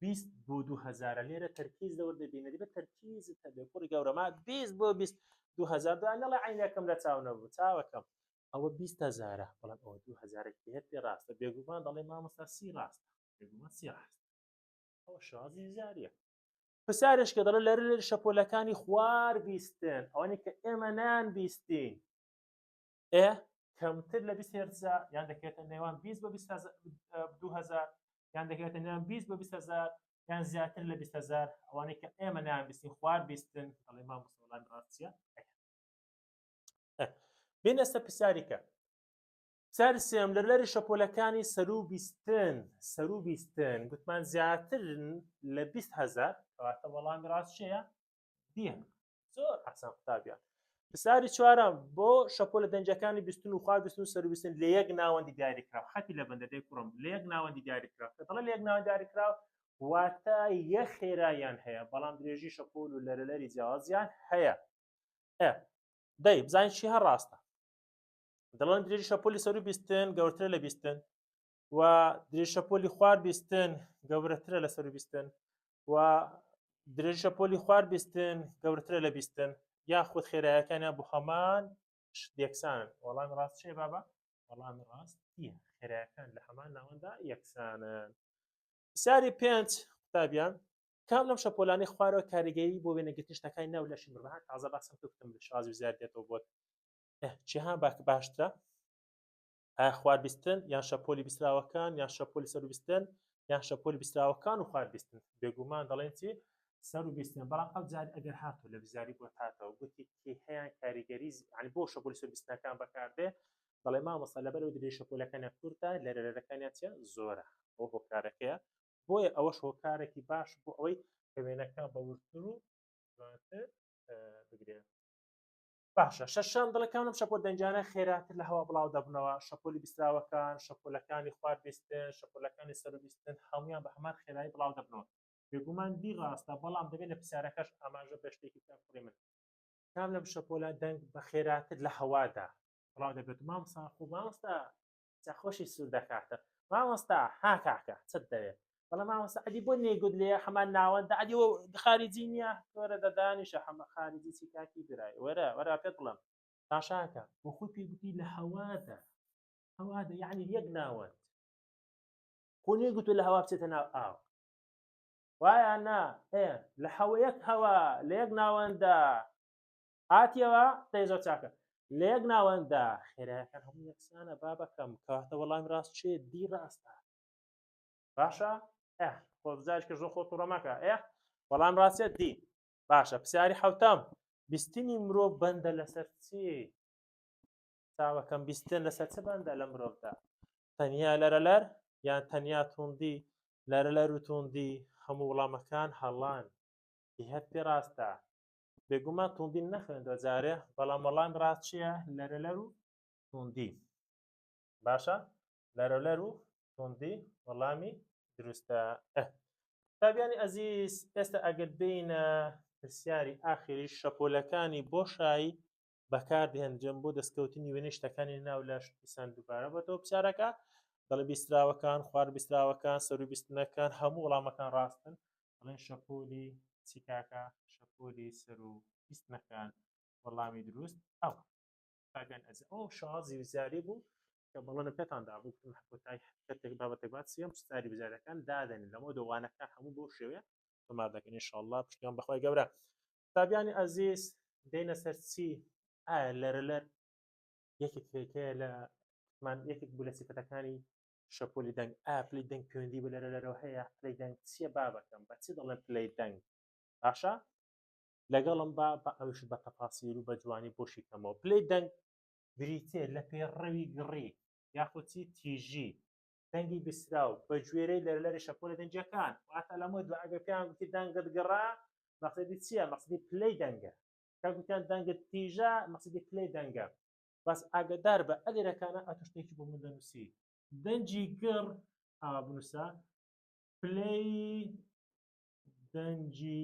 20 بۆ 2 هزارە لێرە تەرکیز لەوە دەبینەری بە تەرکیز هەبێ کوڕی گەورەما 20 بۆ 20 2000 دوای نەڵێ عینەکەم لە چاو نەبوو چاوەکەم ئەوە 20 هزارە بەڵام ئەوە 2 هزارە هەر پێ ڕاستە بێگومان دەڵێ مامۆستا سی ڕاستە بێگومان سی ڕاستە ئەوە شازی زاریە پرسیارش کە دەڵێ لەرە لە شەپۆلەکانی خوار بیستن ئەوانەی کە ئێمە نان بیستین ئێ کەمتر لە 20 هێرتزە یان دەکرێتە نێوان 20 بۆ 2000 یان دەکرێتە نێوان 20 بۆ 20000 یان زیاتر لە 20000 ئەوانەی کە ئێمە نان بیستین خوار بیستن دەڵێ مامۆستا وەڵامی ڕاست چییە بێنە سەر پرسیاری کە پرسیاری سێم لە لەری شەپۆلەکانی سەرو بیستن سەرو بیستن گوتمان زیاترن لە 20 هزار کەواتە وەڵامی ڕاست چییە دیە زۆر ئاسان قوتابیان پرسیاری چوارەم بۆ شەپۆلە دەنجەکانی بیستن و خوار بیستن و سەرو بیستن لە یەک ناوەندی دیاریکراو خەتی لە بەندە دەی کوڕم لە یەک ناوەندی دیاریکراو کە دەڵێ لە یەک ناوەندی دیاریکراو واتە یە خێرایان هەیە بەڵام درێژی شەپۆل و لەرەلەری جیاوازیان هەیە ئە دەی بزانین چی هەر ڕاستە دەڵێن درێژی شەپۆلی سەرو بیستن گەورترە لە بیستن و درێژ شەپۆلی خوار بیستن گەورەترە لە سەرو بیستن و درێژ شەپۆلی خوار بیستن گەورەترە لە بیستن یاخود خێرایەکانیان بۆ هەمان شت یەکسانن وەڵامی ڕاست چیە بابا وەڵامی ڕاست چییە خێرایەکان لە هەمان ناوەندا یەکسانن پرسیاری پێنج قوتابیان کام لەم شەپۆلانەی خوارەوە کاریگەری بۆ وێنەگرتنی شتەکانی ناو لەشی مرۆڤ ها تازە باسم کرد گوتم لە شێوازی وزار دێتەوە بۆت چیها باک باشترە ئایا خوار بیستن یان شەپۆلی بیستراوەکان یان شەپۆلی سەر بیستن یان شەپۆلی بیستراوەکان و خوار بیستن بێگومان دەڵێن چی سەر و بیستن بەڵام ئەو جار ئەگەر هاتوو لە بزاری بۆ هاتەوە گوتی کی هەیان کاریگەری ینی بۆ شەپۆلی سەر بیستنەکان بەکاردێ دەڵێ مامۆستا لەبەرەوە درێژ شەپۆلەکانیان کورتە لەرەرەکانیان چیە زۆرە ئەو هۆکارەکەیە بۆیە ئەوەش هۆکارێکی باش بۆ ئەوەی کە وێنەکە بە وردتر و جوانتر بگرێت. باشە شەشەم دەڵێ کام لەم شەپۆل دەنگیانە خێراتر لە هەوا بڵاو دەبنەوە؟ شەپۆلی بیستراوەکان، شەپۆلەکانی خوار بیستن، شەپۆلەکانی سەرو بیستن هەمویان بە هەمان خێرایی بڵاو دەبنەوە. بێگومان دی ڕاستە بەڵام دەبێت لە پرسیارەکەش ئاماژە بە شتێکی بکەم کوڕی من کام لەم شەپۆلە دەنگ بە خێراتر لە هەوادا بڵاو دەبێت مامۆستا خۆ مامۆستا جا خۆشی سوور دەکاتە مامۆستا ها کاکە چت دەوێت بەڵام مامۆستا ئەدی بۆ نەیگوت لێ هەمان ناوەندە ئەدی خارجی نییە وەرە دەدانیشە حەمە خارجی چی کاکی برای وەرە وەرە پێت بڵێم تاشاکە بۆ خۆی پێی گوتی لە هەوادا هەوادا یعنی یەک ناوەند خۆ نەیگوتو لە هەوا بچێتە ناو ئاو وایە نا ئێ لە هەوە یەک هەوا لە یەک ناوەندە هاتیەوە دەی زۆر چاکە لە یەک ناوەندە خێرایەکان هەموو یەکسانە بابەکەم کەواتە وەڵامی ڕاست چێ دی ڕاستە باشە ئە خۆ بزاش کە زۆر خۆ توڕە مەکە ئە وەڵام ڕاستە دی باشە پرسیاری حوتەم بیستنی مرۆڤ بەندە لەسەر چی چاوەکەم بیستن لەسەر چ بەندە لە مرۆڤدا تەنیا لەرەلەر یان تەنیا توندی لەرەلەر و توندی هەموو وەڵامەکان هەڵان هەر پێ ڕاستە بێگومان توندی نەخوێندوە جارێ بەڵام وەڵام ڕاست چییە لەرەلەر و توندی باشە لەرەلەر و توندی وەڵامی دروستە قوتابیانی ئەزیز ئێستا ئەگەر بینە پرسیاری ئاخری شەپۆلەکانی بۆشایی بەکاردێنرێن بۆ دەستکەوتنی وێنەی شتەکانی ناو لەش دیسان دووبارە بەتەوە پرسیارەکە دەڵێ بیستراوەکان خوار بیستراوەکان سەرو بیستنەکان هەموو وەڵامەکان ڕاستن دەڵێن شەپۆلی چی کاکە شەپۆلی سەرو بیستنەکان وەڵامی دروست ئەو قوتابیان ئەزیز ئەو شازی وزاری بوو کە بەڵێنم پێتان دابوو گوتم کۆتایی کەتێک بابەتێک بات سێم پرسیاری وزارەکان دادەنین لەمە دۆوانەکان هەموو بەو شێوەیە تۆمار دەکەن ئینشاءاللە پشتیوان بەخوای گەورە قوتابیانی ئەزیز دێنە سەر چی ئایا لەرەلەر یەکێک هەیە لە مان یەکێک بوو لە سیفەتەکانی شەپۆلی دەنگ ئایا پلەی دەنگ پەیوەندی بە لەرەلەرەوە هەیە پلەی دەنگ چییە بابەکەم بە چی دەڵێن پلەی دەنگ باشە لەگەڵم با بە ئەوش بە تەفاسیر و بە جوانی بۆشی کەمەوە پلەی دەنگ بریتێ لە پێڕەوی گڕی یاخود چی تیژی دەنگی بیستراو بە گوێرەی لەرەلەری شەپۆلە دەنگیەکان واتە لەمە دو ئەگەر پێیان گوتی دەنگت گڕە مەقسەدی چییە مەقسەدی پلەی دەنگە کە گوتیان دەنگت تیژە مەقسەدی پلەی دەنگە بەس ئاگدار بە ئەلێرەکانە ئەتو شتێکی بۆ من دەنووسی دەنگی گڕ ئاوا بنووسە پلەی دەنگی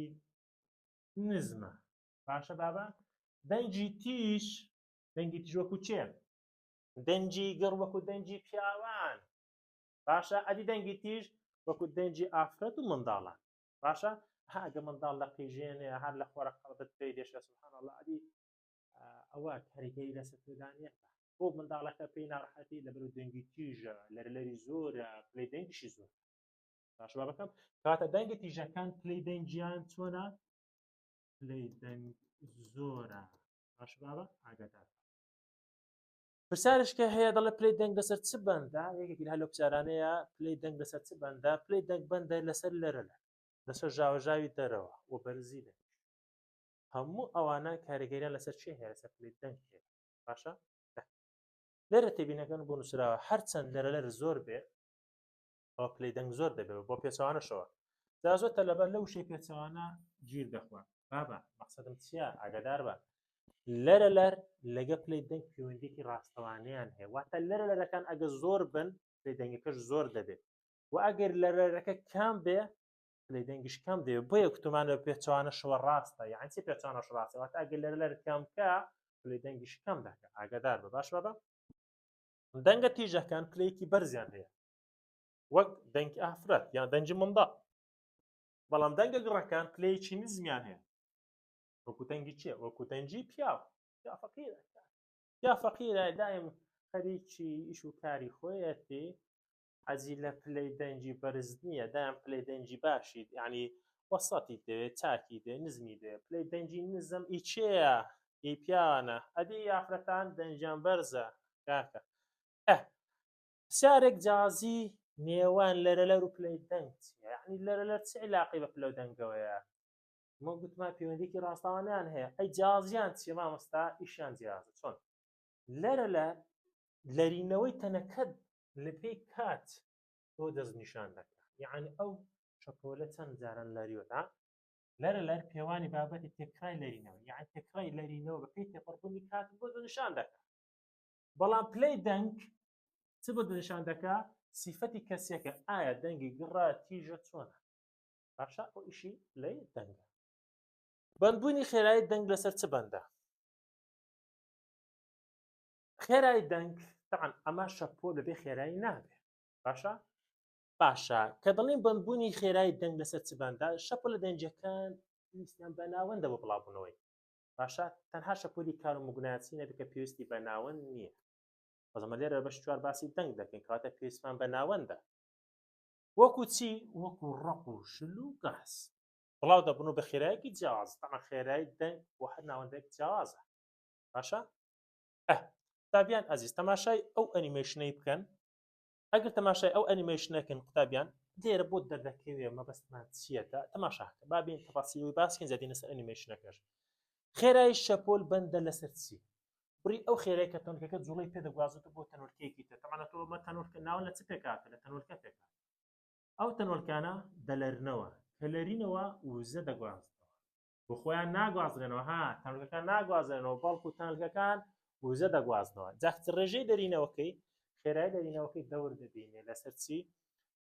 نزمە باشە بابە دەنگی تیژ دەنگی تیژ وەکو چێ دەنگی گڕ وەکو دەنگی پیاوان باشە ئەدی دەنگی تیژ وەکو دەنگی ئافرەت و منداڵان باشە ها ئەگە منداڵ لە قیژێنێ هەر لە خۆرە قەڵبت پێی دێشە سبحان الله ئەدی ئەوە کاریگەری لەسەر تۆدانە بۆ منداڵەکە پێی ناڕەحەتی لەبەر دەنگی تیژە لەرلەری زۆرە پلەی دەنگیشی زۆر باش بابەکەم کاتە دەنگی تیژەکان پلەی دەنگیان چۆنە پلەی دەنگ زۆرە باش بابە ئاگادار پرسیارش کە هەیە دەڵێ پلەی دەنگ لەسەر چ بەندە یەکێکی لە لەو پرسیارانەیە پلەی دەنگ لەسەر چ بەندە پلەی دەنگ بەندە لەسەر لەرەلە لەسەر ژاوەژاوی دەرەوە و بەرزی دەنگ هەموو ئەوانە کاریگەریان لەسەر چی هەیە لەسەر پلەی دەنگ هەیە باشە لێرە تێبینەکەن بۆ نووسراوە هەرچەند لەرە لەر زۆر بێ ئەوە پلەی دەنگ زۆر دەبێت بۆ پێچەوانەشەوە جا زۆر تەلەبە لەو شەی پێچەوانە گیر دەخوا بابە مەقسەدم چییە ئاگادار بە لەرە لەر لەگە پلەی دەنگ پەیوەندیکی ڕاستەوانەیان هەیە واتە لەرە لەرەکان ئەگە زۆر بن پلەی دەنگەکەش زۆر دەبێت و ئەگەر لەرەکە کەم بێ پلەی دەنگیش کەم دەبێت بۆیە کوتمان لە پێچەوانەشەوە ڕاستە یان چی پێچەوانەش ڕاستە واتە ئەگەر لەرە لەر کەم بکە پلەی دەنگیش کەم دەکە ئاگادار بە باش بابە دەنگە تیژەکان پلەیەکی بەرزیان هەیە وەک دەنگی ئافرەت یان دەنگی منداڵ بەڵام دەنگە گڕەکان پلەیەکی نزمیان هەیە وەکو دەنگی چیە وەکو دەنگی پیاو یا فەقیرە یا فەقیرە دایم خەریکی ئیش و کاری خۆیەتی حەزی لە پلەی دەنگی بەرز نییە دایم پلەی دەنگی باشی یعنی وەسەتی دەوێت چاکی دێ نزمی دێ پلەی دەنگی نزم ئی چێیە ئی پیاوانە ئەدی ئافرەتان دەنگیان بەرزە کاکە ئە پرسیارێک جازی نێوان لەرەلەر و پلەی دەنگ چیە یعنی لەرەلەر چ علاقەی بە پلە و دەنگەوەیە مە گوتمان پەیوەندیکی ڕاستەوانیان هەیە ئەی جازیان چیە مامۆستا ئیشیان جیازە چۆن لەرە لە لەرینەوەی تەنەکەت لە پێی کات بۆ دەستنیشان دەکات یعنی ئەو شەپۆلە چەند جاران لەریوەتا؟ لەرە لەر پێوانی بابەتی تێکڕای لەرینەوە یان تێکڕای لەرینەوە بە پێی تێپەڕبوونی کات بۆ نیشان دەکات بەڵام پلەی دەنگ چ بۆ نیشان دەکا سیفەتی کەسیەکە ئایا دەنگی گڕە تیژە چۆنە باشە ئەو ئیشی پلەی دەنگە بەندبوونی خێرایی دەنگ لەسەر چ بەندە خێرای دەنگ تەعاان ئەمە شەپۆل بەبێ خێرایی نابێ باشە باشە کە دەڵێن بەندبوونی خێرای دەنگ لەسەر چ بەندە شەپۆلە دەنگەکان پێویستیان بە ناوەندە بۆ بڵاوبوونەوەی باشە تەنها شەپۆلی کار و مگناسی نەبێت کە پێویستی بە ناوەند نییە بەزەمە لێرە بەش چوار باسی دەنگ دەکەین کەواتە پێویستمان بە ناوەندە وەکو چی وەکو ڕق و شل و گاز بڵاو دەبن و بە خێرایەکی جیاواز تەما خێرای دەنگ بۆ هەر ناوەندێک جیاوازە باشە ئە قوتابیان ئازیز تەماشای ئەو ئەنیمەیشنەی بکەن ئەگەر تەماشای ئەو ئەنیمەیشنەکەن قوتابیان لێرە بۆت دەردەکەوێ مەبەستمان چییە تا تەماشاکە با بین تەفاسیلی باسکەین زیادینە سەر ئەنیمەیشنەکەش خێرای شەپۆل بەندە لەسەر چی بڕی ئەو خێرای کە تەنۆلکەکە جوڵەی پێ دەگوازێتەوە بۆ تەنۆلکەیەکی تر تەمانە تۆ ئەمە تەنۆلکە ناوە لە چ پێکهاتە لە تەنۆلکە پێکهاتە ئەو تەنۆلکانە دەلەرنەوە کە لەرینەوە وزە دەگوازنەوە بۆ خۆیان ناگوازرێنەوە ها تەنۆلکەکان ناگوازرێنەوە بەڵکو تەنۆلکەکان وزە دەگوازنەوە جاخت ڕێژەی دەرینەوەکەی خێرای دەرینەوەکەی دەور دەبینێ لەسەر چی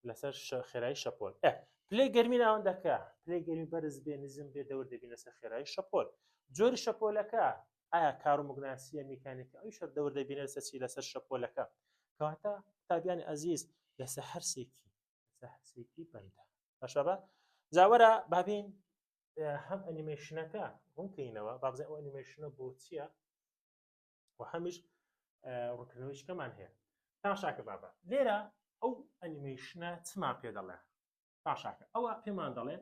لەسەر خێرای شەپۆل پلەی گەرمی ناوەندەکە پلەی گەرمی بەرز بێ نزم بێ دەور دەبین لەسەر خێرای شەپۆل جۆری شەپۆلەکە ئایا کاروموگناسیە میکانیکە ئەوی شەر دەور دەبینە لەسەر چی لەسەر شەپۆلەکە کەواتە قوتابیانی ئەزیز لەسەر هەرسێکی لەسەر هەرسێکی بەندە باشە بە جاوەرە بابین هەم ئەنیمەیشنەکە ڕوونکەینەوە بابزای ئەو ئەنیمەیشنە بۆ چییە و هەمیش ڕوونکردنەوەی شکەمان هەیە تاشاکە بابە لێرە ئەو ئەنیمەیشنە چمان پێ دەڵێ تاشاکە ئەوە پێمان دەڵێ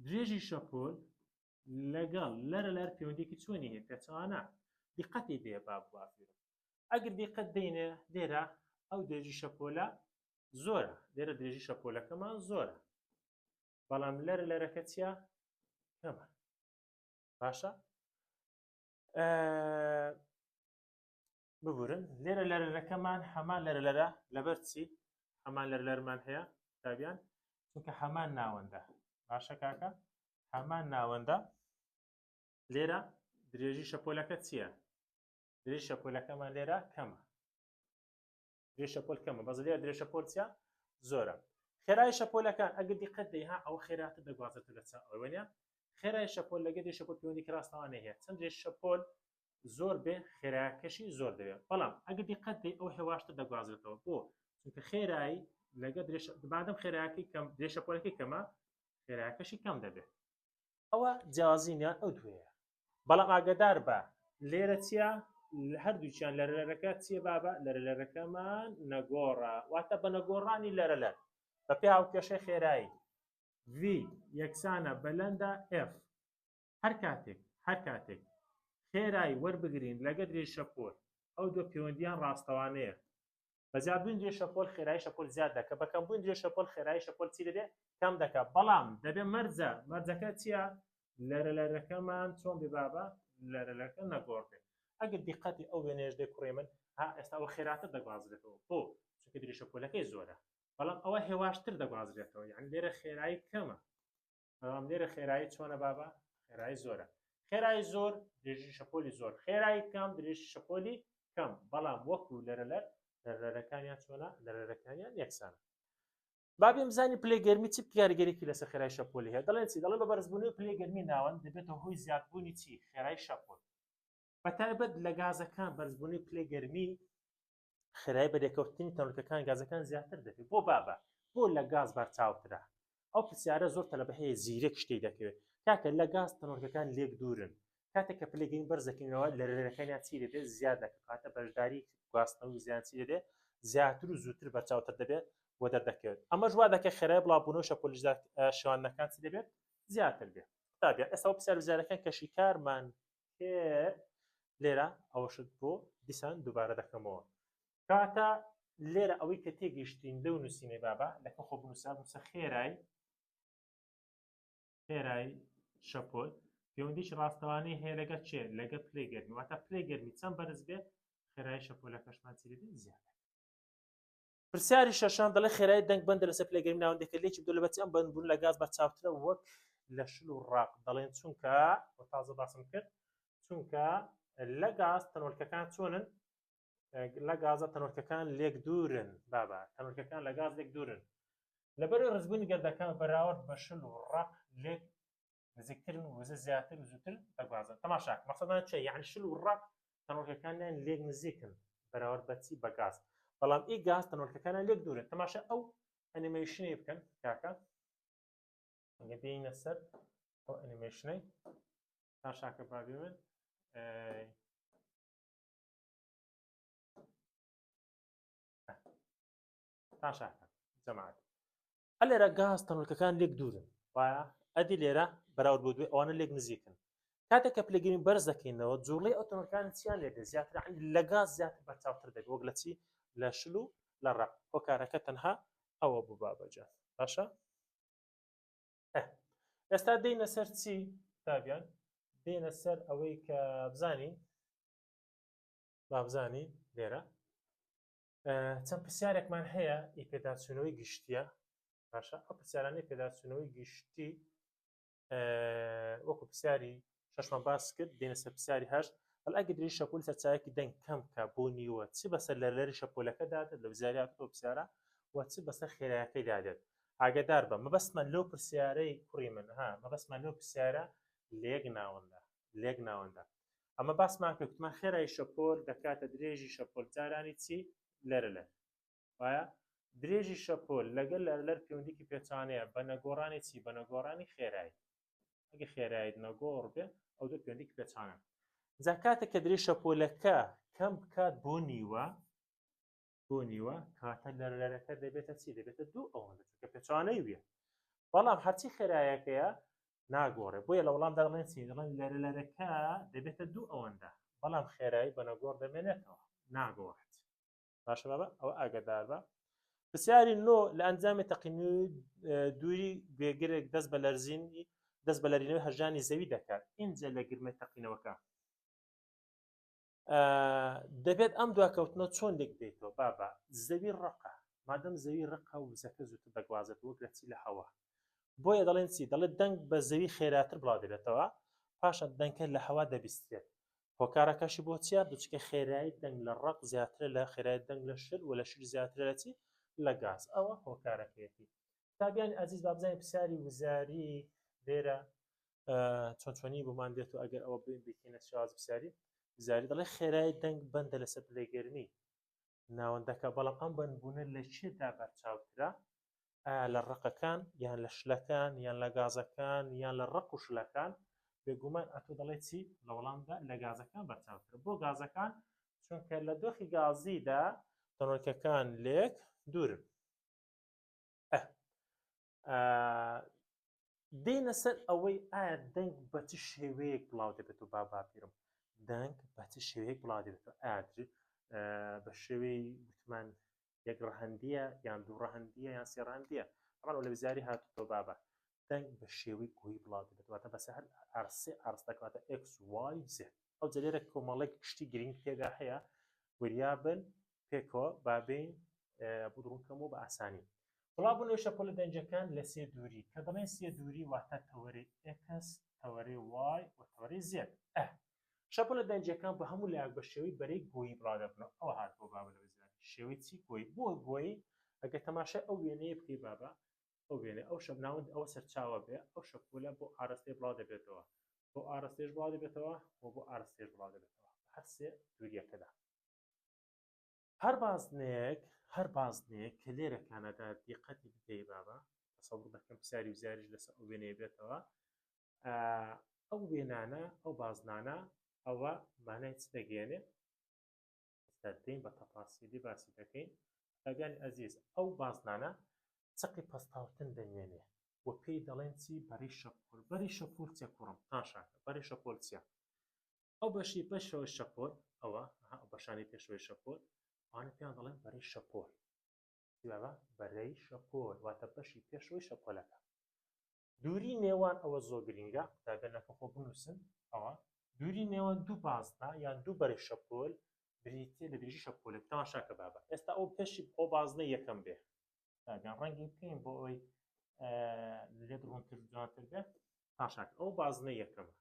درێژی شەپۆل لەگەڵ لەرە لەر پەیوەندێکی چۆنی هەیە پێچەوانە دیقەتی دێ باب بافیرم ئەگەر دیقەت دەینێ لێرە ئەو درێژی شەپۆلە زۆرە لێرە درێژی شەپۆلەکەمان زۆرە بەڵام لەرە لەرەکە چییە کەمە باشە ببورن لێرە لەرەکەمان هەمان لەرە لەرە لەبەر چی هەمان لەر لەرمان هەیە تابیان چونکە هەمان ناوەندە باشە کاکە هەمان ناوەندە لێرە درێژی شەپۆلەکە چییە درێژی شەپۆلەکەمان لێرە کەمە درێژ شەپۆل کەمە بەس لێرە درێژ شەپۆل چیە زۆرە خێرای شەپۆلەکان ئەگەر دیقەت دەی ها ئەوە خێراتر دەگوازێتەوە لە چاو ئەوە نیە خێرای شەپۆل لەگەر درێژ شەپۆل پەیوەندی ڕاستەوانەی هەیە چەند درێژ شەپۆل زۆر بێ خێراکەشی زۆر دەبێت بەڵام ئەگەر دیقەت دەی ئەو هێواشتر دەگوازێتەوە بۆ چونکە خێرایی لەگە درێژ بادەم خێراکەی کەم درێژ شەپۆلەکەی کەمە خێراکەشی کەم دەبێت ئەوە جیاوازی نێوان ئەو دوێیە بەڵام ئاگدار بە لێرە چییە لە هەردووکیان لەرەلەرەکە چییە بابە لەرەلەرەکەمان نەگۆڕە واتە بە نەگۆڕانی لەرەلەر بە پێ هاوکێشەی خێرایی V یەکسانە بە لەندا F هەر کاتێک هەر کاتێک خێرایی وەربگرین لەگە درێژ شەپۆل ئەو دوو پەیوەندیان ڕاستەوانەیە بە زیادبوونی درێژ شەپۆل خێرایی شەپۆل زیاد دەکە بە کەمبوون درێژ شەپۆل خێرایی شەپۆل چی دەبێت کەم دەکات بەڵام دەبێ مەرجە مەرجەکە چییە لەرە لەرەکەمان چۆن بێ بابە لەرەلەکە نەگۆڕ بێ ئەگەر دیقەتی ئەو وێنەیەش دێ کوڕی من ها ئێستا ئەوە خێراتر دەگوازرێتەوە بۆ چونکە درێژ شەپۆلەکەی زۆرە بەڵام ئەوە هێواشتر دەگوازرێتەوە یعنی لێرە خێرایی کەمە بەڵام لێرە خێرایی چۆنە بابە خێرایی زۆرە خێرایی زۆر درێژی شەپۆلی زۆر خێرایی کەم درێژی شەپۆلی کەم بەڵام وەکو لەرەلەر لەرەلەرەکانیان چۆنە لەرەلەرەکانیان یەکسانە بابیم بزانین پلەی گەرمی چ کاریگەرێکی لەسەر خێرای شەپۆلی هەیە دەڵێن چی دەڵێن بە بەرزبوونەوەی پلەی گەرمی ناوەند دەبێتە هۆی زیادبوونی چی خێرای شەپۆل بە تایبەت لە گازەکان بەرزبوونی پلەی گەرمی خێرای بەرێکەوتنی تەنۆلکەکان گازەکان زیاتر دەبێت بۆ بابە بۆ لە گاز بەرچاوترە ئەو پرسیارە زۆر تەلەبە هەیە زیرەک شتەی دەکەوێت کاکە لە گاز تەنۆلکەکان لێک دوورن کاتێک کە پلەی گەرمی بەرز دەکەینەوە لەرەکانیان چی دەبێت زیاد دەکات کاتە بەشداری گواستنەوەی زیان چی دەبێت زیاتر و زووتر بەرچاوتر دەبێت و دەردەکەوێت ئەمەش وا دەکات خێرای بڵاوبوونەوە شەپۆلی شێواندنەکان چی دەبێت زیاتر بێت قوتابیان ئێستا پرسیار و زیارەکان کە شیکارمان کرد لێرە ئەوەشت بۆ دیسان دووبارە دەکەمەوە کاتە لێرە ئەوەی کە تێگەیشتین لەو نووسینەی بابە لەکە خۆ بنووسە بنووسە خێرای خێرای شەپۆل پەیوەندیی ڕاستەوانەی هەیە لەگە چێ لەگە پلەی گەرمی واتە پلەی گەرمی چەند بەرز بێت خێرای شەپۆلەکەشمان چی دەبێت زیاد پرسیاری شەشەم دەڵێ خێرای دەنگ بەندە لەسەر پلەی گەرمی ناوەندەکە لێکی بدە لەبەرچی ئەم بەندبوون لە گاز بەرچاوترە وەک لە شل و ڕەق؟ دەڵێن چونکە وە تازە باسم کرد چونکە لە گاز تەنۆلکەکان چۆنن؟ لە گازە تەنۆلکەکان لێک دوورن بابە تەنۆلکەکان لە گاز لێک دوورن لەبەر ڕزبوونی گەردەکان بەراورد بە شل و ڕەق لێک نزیکترن وزە زیاتر و زووتر دەگوازن تەماشاک مەقسەدان چیە یعنی شل و ڕەق تەنۆلکەکانیان لێک نزیکن بەراورد بە چی بە گاز بەڵام ئی گاز تەنۆلکەکانیان لێک دوورن تەماشا ئەو ئەنیمەیشنەی بکەن کاکە ئەگە بێینە سەر ئەو ئەنیمەیشنەی تاشاکە بابی من تاشاکە جەماعەت ئەلێرە گاز تەنۆلکەکان لێک دوورن وایە ئەدی لێرە بەراورد بۆ دوێ ئەوانە لێک نزیکن کاتێک کە پلەگەرمی بەرز دەکەینەوە جوڵەی ئەو تەنۆلکان چیان لێ دێت زیاتر لە گاز زیاتر بەرچاوتر دەبێت وەک لە چی لە شل و لە ڕەق هۆکارەکە تەنها ئەوە بوو بابەجان باشە ئێستا دێنە سەر چی تابیان دێنە سەر ئەوەی کە بزانین بابزانین لێرە چەند پرسیارێکمان هەیە ئی پێداچوونەوەی گشتیە باشە ئەو پرسیارانەی پێداچوونەوەی گشتی وەکو پرسیاری شەشمان باس کرد دێنە سەر پرسیاری هەشت بەڵ ئەگە درێژی شەپۆل سەرچاوێکی دەنگ کەم کە بۆ نیوە چ بەسەر لەرلەری شەپۆلەکە دادێت لە وزاریات ئەو پرسیارە و چ بەسەر خێرایەکەی دادێت ئاگدار بە مەبەستمان لەو پرسیارەی کوڕی من ها مەبەستمان لەو پرسیارە لێک ناوەندە لێک ناوەندە ئەمە باسمان کرد گوتمان خێرای شەپۆل دەکاتە درێژی شەپۆل جارانی چی لەرەلەر وایە درێژی شەپۆل لەگەل لەرەلەر پەیوەندیکی پێچانەیە بە نەگۆڕانی چی بە نەگۆڕانی خێرایی ئەگە خێرایت نەگۆڕ بێ ئەو دوو پەیوەندیکی پێچانە جا کاتێک کە درێژ شەپۆلەکە کەم بکات بۆ نیوە بۆ نیوە کاتە لەرەلەرەکە دەبێتە چی دەبێتە دوو ئەوەندە چونکە پێچوانەی ویە بەڵام هەرچی خێرایەکەیە ناگۆڕێ بۆیە لە وەڵامدا دەڵێن چی دەڵێن لەرەلەرەکە دەبێتە دوو ئەوەندە بەڵام خێرایی بە نەگۆڕ دەمێنێتەوە ناگۆڕێت باشە بابە ئەوە ئاگادار بە پرسیاری نۆ لە ئەنجامی تەقینەوەی دووری گوێگرێک دەست بە لەرزینی دەست بە لەرینەوەی هەژانی زەوی دەکات ئینجا لە گرمەی تەقینەوەکە دەبێت ئەم دواکەوتنە چۆن لێک بێتەوە بابە زەوی ڕقە مادەم زەوی ڕقە و وزەکە زووتر دەگوازێت وەک لە چی لە هەوا بۆیە دەڵێن چی دەڵێت دەنگ بە زەوی خێراتر بڵاو دەبێتەوە پاشان دەنگکە لە هەوا دەبیسترێت هۆکارەکەشی بۆ چیە دوچکە خێرایی دەنگ لە ڕق زیاترە لە خێرای دەنگ لە شل و لە شل زیاترە لە چی لە گاز ئەوە هۆکارەکەیەتی قوتابیانی ئازیز با بزانین پرسیاری وزاری لێرە چۆن چۆنی بۆمان دێت و ئەگەر ئەوە بکەینە شێواز پرسیاری وزاری دەڵێ خێرای دەنگ بەندە لەسەر پلەی گەرمی ناوەندەکە بەڵام ئەم بەندبوونە لە چێدا بەرچاوترە ئایا لە ڕقەکان یان لە شلەکان یان لە گازەکان یان لە ڕق و شلەکان بێگومان ئەتۆ دەڵێ چی لە وەڵامدا لە گازەکان بەرچاوترە بۆ گازەکان چونکە لە دۆخی گازیدا تەنۆلکەکان لێک دوورن دێنە سەر ئەوەی ئایا دەنگ بە چ شێوەیەک بڵاو دەبێت و با باپیرم دەنگ بە چ شێوەیەک بڵاو دەبێت و ئادر بە شێوەی گوتمان یەک ڕەهەندیە یان دوو ڕەهەندیە یان سێ ڕەهەندیە طبعا لە وزاری هاتووە بابە دەنگ بە شێوەی گۆیی بڵاو دەبێت واتە بەسەر هەر ئارسێ ئارستەکەواتە X Y Z ئەو جەلێرە کۆمەڵێک شتی گرنگ تێدا هەیە وریابن پێکەوە بابین بۆ ڕوونکەمەوە بە ئاسانی بڵاوبوونەوەی شەپۆلە دەنگەکان لە سێ دووری کە دەڵێن سێ دووری واتە تەوەرەی X تەوەرەی Y و تەوەرەی Z ئە شەپۆلە دەنگەکان بە هەموو لایەک بە شێوەی بەرەی گۆیی بڵاو دەبنەوە ئەوە هات بۆ بابە لە وزاری شێوەی چی گۆیی بۆ گۆیی ئەگەر تەماشای ئەو وێنەیە بکەی بابە ئەو وێنە ئەو شەپ ناوەند ئەوە سەرچاوە بێ ئەو شەپۆلە بۆ ئاراستەی بڵاو دەبێتەوە بۆ ئاراستەیش بڵاو دەبێتەوە و بۆ ئاراستەیش بڵاو دەبێتەوە هەر سێ دووریەکەدا هەر بازنەیەک هەر بازنەیەک کە لێرە کانەدا دیقەتی بدەی بابە تەسەوڕ دەکەم پرسیاری وزاریش لەسەر ئەو وێنەیە بێتەوە ئەو وێنانە ئەو بازنانە ئەوە مانای چ دەگەێنێ دەین بە تەفاسیلی باسی دەکەین قوتابیانی ئەزیز ئەو بازنانە چەقی پەستاوتن دەنوێنێ و پێی دەڵێن چی بەری شەپۆل بەری شەپۆل چیە کوڕم تاشاکە بەری شەپۆل چیە ئەو بەشی پێشەوەی شەپۆل ئەوە ئەو بەشانی پێشەوەی شەپۆل ئەوانە پێیان دەڵێن بەرەی شەپۆل بابا بەرەی شەپۆل واتە بەشی پێشەوەی شەپۆلەکە دووری نێوان ئەوە زۆر گرینگە قوتابیان نەکە خۆ بنووسن ئەوە دووری نێوان دوو بازنە یان دوو بەرەی شەپۆل بریتیە لە درێژی شەپۆلێک تەماشاکە بابە ئێستا ئەو پێشی ئەو بازنە یەکەم بێ قوتابیان ڕەنگی بکەین بۆ ئەوەی لێت ڕوونتر جوانتر بێت. پاشاک ئەو بازنەی یەکەمە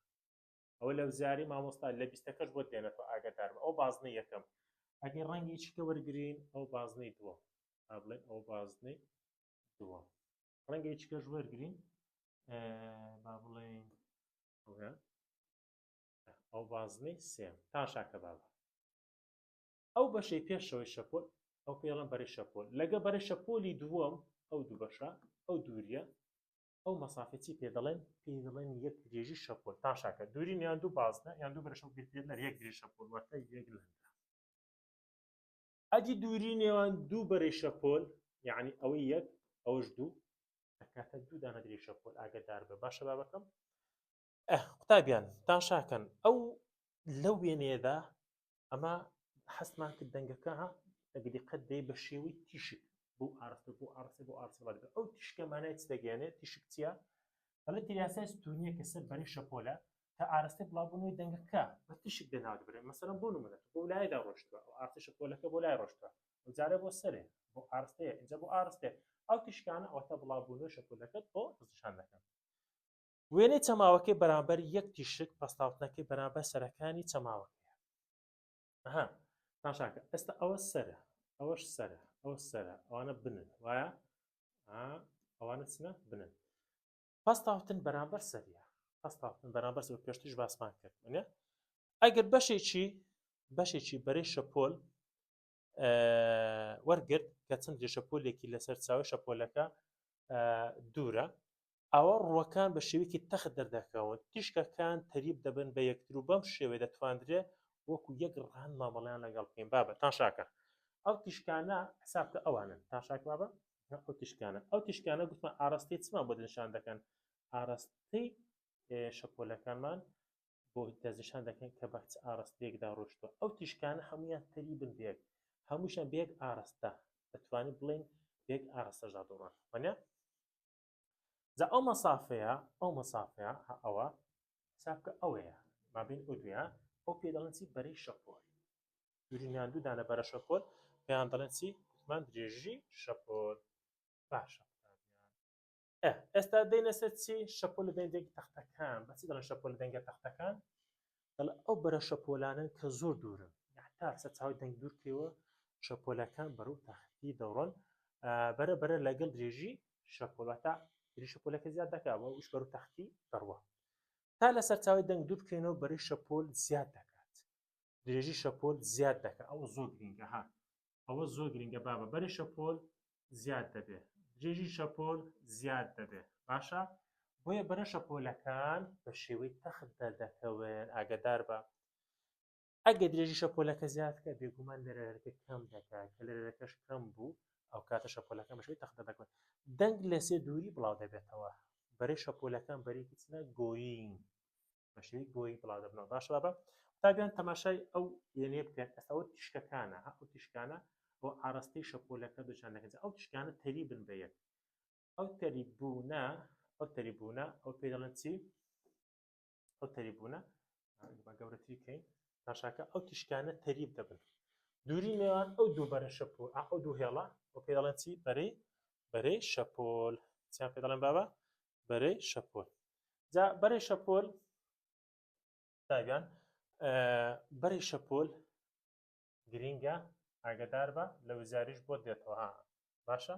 ئەوە لە وزاری مامۆستا لە بیستەکەش بۆت دێنێتەوە ئاگادار بە ئەو بازنەی یەکەم ئەگەر ڕەنگی چیکە وەرگین ئەو بازنەی دووەم با بڵێن ئەو بازنەی دووەم ڕەنگی چکەش وەرگین با بڵێن ئەو بازنەی سێم تاشاکە بابە ئەو بەشەی پێشەوەی شەپۆل ئەو پێڵم بەری شەپۆل لەگە بەری شەپۆلی دووەم ئەو دوو بەشە ئەو دووریە ئەو مەسافە چی پێ دەڵێن؟ پێی دەڵێن یەک درێژی شەپۆل. تاشاکە دووری نێوان دوو بازنە یان دوو بەرەشەو گرتێت لە یەک درێژ شەپۆل واتە یەک لەندە. ئەدی دووری نێوان دوو بەرەی شەپۆل یعنی ئەوەی یەک ئەوەش دوو دەکاتە دوو دانە درێژ شەپۆل ئاگادار بە باشە بابەکەم ئە قوتابیان تاشاکەن ئەو لەو وێنەیەدا ئەمە هەستمان کرد دەنگەکە ئەگە دیقەت دەی بە شێوەی تیشک بۆ ئاراستە بۆ ئاراستە بۆ ئاراستە بەڵێ ئەو تیشکە مانای چ دەگەیەنێت تیشک چییە دەڵێت یاسای ستونیە کە سەر بەرەی شەپۆلە کە ئاراستەی بڵاوبوونەوەی دەنگەکە بە تیشک دەناو دەبرێت مەسەلەن بۆ نمونە تۆ بۆ لایەدا ڕۆشتووە ئەو ئاراستەی شەپۆلەکە بۆ لای ڕۆشتووە ئەو جارە بۆ سەرێ بۆ ئاراستەیە ئینجا بۆ ئاراستەیە ئەو تیشکانە ئەوەتە بڵاوبوونەوەی شەپۆلەکەت بۆ دەستنیشان دەکەن وێنەی چەماوەکەی بەرامبەر یەک تیشک پەستاوتنەکەی بەرامبەر سەرەکانی چەماوەکەیە ئەها تاشاکە ئێستا ئەوە سەرە ئەوەش سەرە ئەوە سەرە ئەوانە بنن وایە ئەوانە چنە بنن پەستاوتن بەرامبەر سەریە پەستاوتن بەرامبەر سەر پێشتریش باسمان کرد وانە ئەگەر بەشێکی بەشێکی بەرەی شەپۆل وەرگرت کە چەند درێژەپۆلێکی لەسەر چاوی شەپۆلەکە دوورە ئەوە ڕووەکان بە شێوەیەکی تەخت دەردەکەون تیشکەکان تەریب دەبن بە یەکتر و بەم شێوەیە دەتواندرێ وەکو یەک ڕەهەند مامەڵەیان لەگەڵ بکەین بابە تاشاکە ئەو تیشکانە حساب کە ئەوانن تاشاک بابە ئەو تیشکانە ئەو تیشکانە گوتمان ئاراستەی چمان بۆ دەنیشان دەکەن ئاراستەی شەپۆلەکانمان بۆ دەستنیشان دەکەن کە بە چ ئاراستەیەکدا ڕۆشتووە ئەو تیشکانە هەمویان تەریبن بێک هەمووشیان بێک ئاراستە دەتوانین بڵێن بێک ئاراستەشدا دەڕۆن وانە جا ئەو مەسافەیە ئەو مەسافەیە ئەوە حساب کە ئەوەیە مابین ئەو دویە ئەو پێ دەڵێن چی بەرەی شەپۆل دوورینیان دوو دانە بەرە شەپۆل پێیان دەڵێن چی گوتمان درێژی شەپۆل باشە ئێستا دێنە سەر چی شەپۆل لە دەنگێک تەختەکان بەچی دەڵێن شەپۆل دەنگە تەختەکان دەڵێ ئەو بەرە شەپۆلانن کە زۆر دوورن تا سەرچاوی دەنگ دوورکەوە شەپۆلەکان بەرەو تەختی دەڕۆن بەرە بەرە لەگەڵ درێژی شەپۆل واتە درێژی شەپۆلەکە زیاد دەکات و ئەوش بەرەو تەختی دەڕوا تا لە سەرچاوی دەنگ دوور بکەینەوە بەرەی شەپۆل زیاد دەکات درێژی شەپۆل زیاد دەکات ئەوە زۆر گرینگە ها ئەوە زۆر گرینگە بابە بەری شەپۆل زیاد دەبێ درێژی شەپۆل زیاد دەبێ باشە بۆیە بەرە شەپۆلەکان بە شێوەی تەخت دەردەکەون ئاگدار بە ئەگەر درێژی شەپۆلەکە زیاد کە بێگومان لەرەکە کەم دەکات کە لەرەکەش کەم بوو ئەو کاتە شەپۆلەکە بە شێوەی تەخت دەردەکەون دەنگ لە سێ دووری بڵاو دەبێتەوە بەرەی شەپۆلەکان بەرێکی چنە گۆیین بە شێوەی گۆیی بڵاو دەبنەوە باشە بابە قوتابیان تەماشای ئەو وێنەیە بکەن ئێستا ئەوە تیشکەکانە ئەو تیشکانە ئەو ئاراستەی شەپۆلەکە دوچان دەکەن ئەو تیشکانە تەریبن بە یەک ئەو تەریببوونە ئەو تەریببوونە ئەو پێی دەڵێن چی ئەو تەریببوونە بە گەورەتری کەین تاشاکە ئەو تیشکانە تەریب دەبن دووری نێوان ئەو دوو بەرە شەپۆل ئەو دوو هێڵە ئەو پێی دەڵێن چی بەرەی بەرەی شەپۆل چیان پێ دەڵێن بابە بەرەی شەپۆل جا بەرەی شەپۆل تاگان بەرەی شەپۆل گرینگە ئاگدار بە لە وزاریش بۆ دێتەوە ها باشە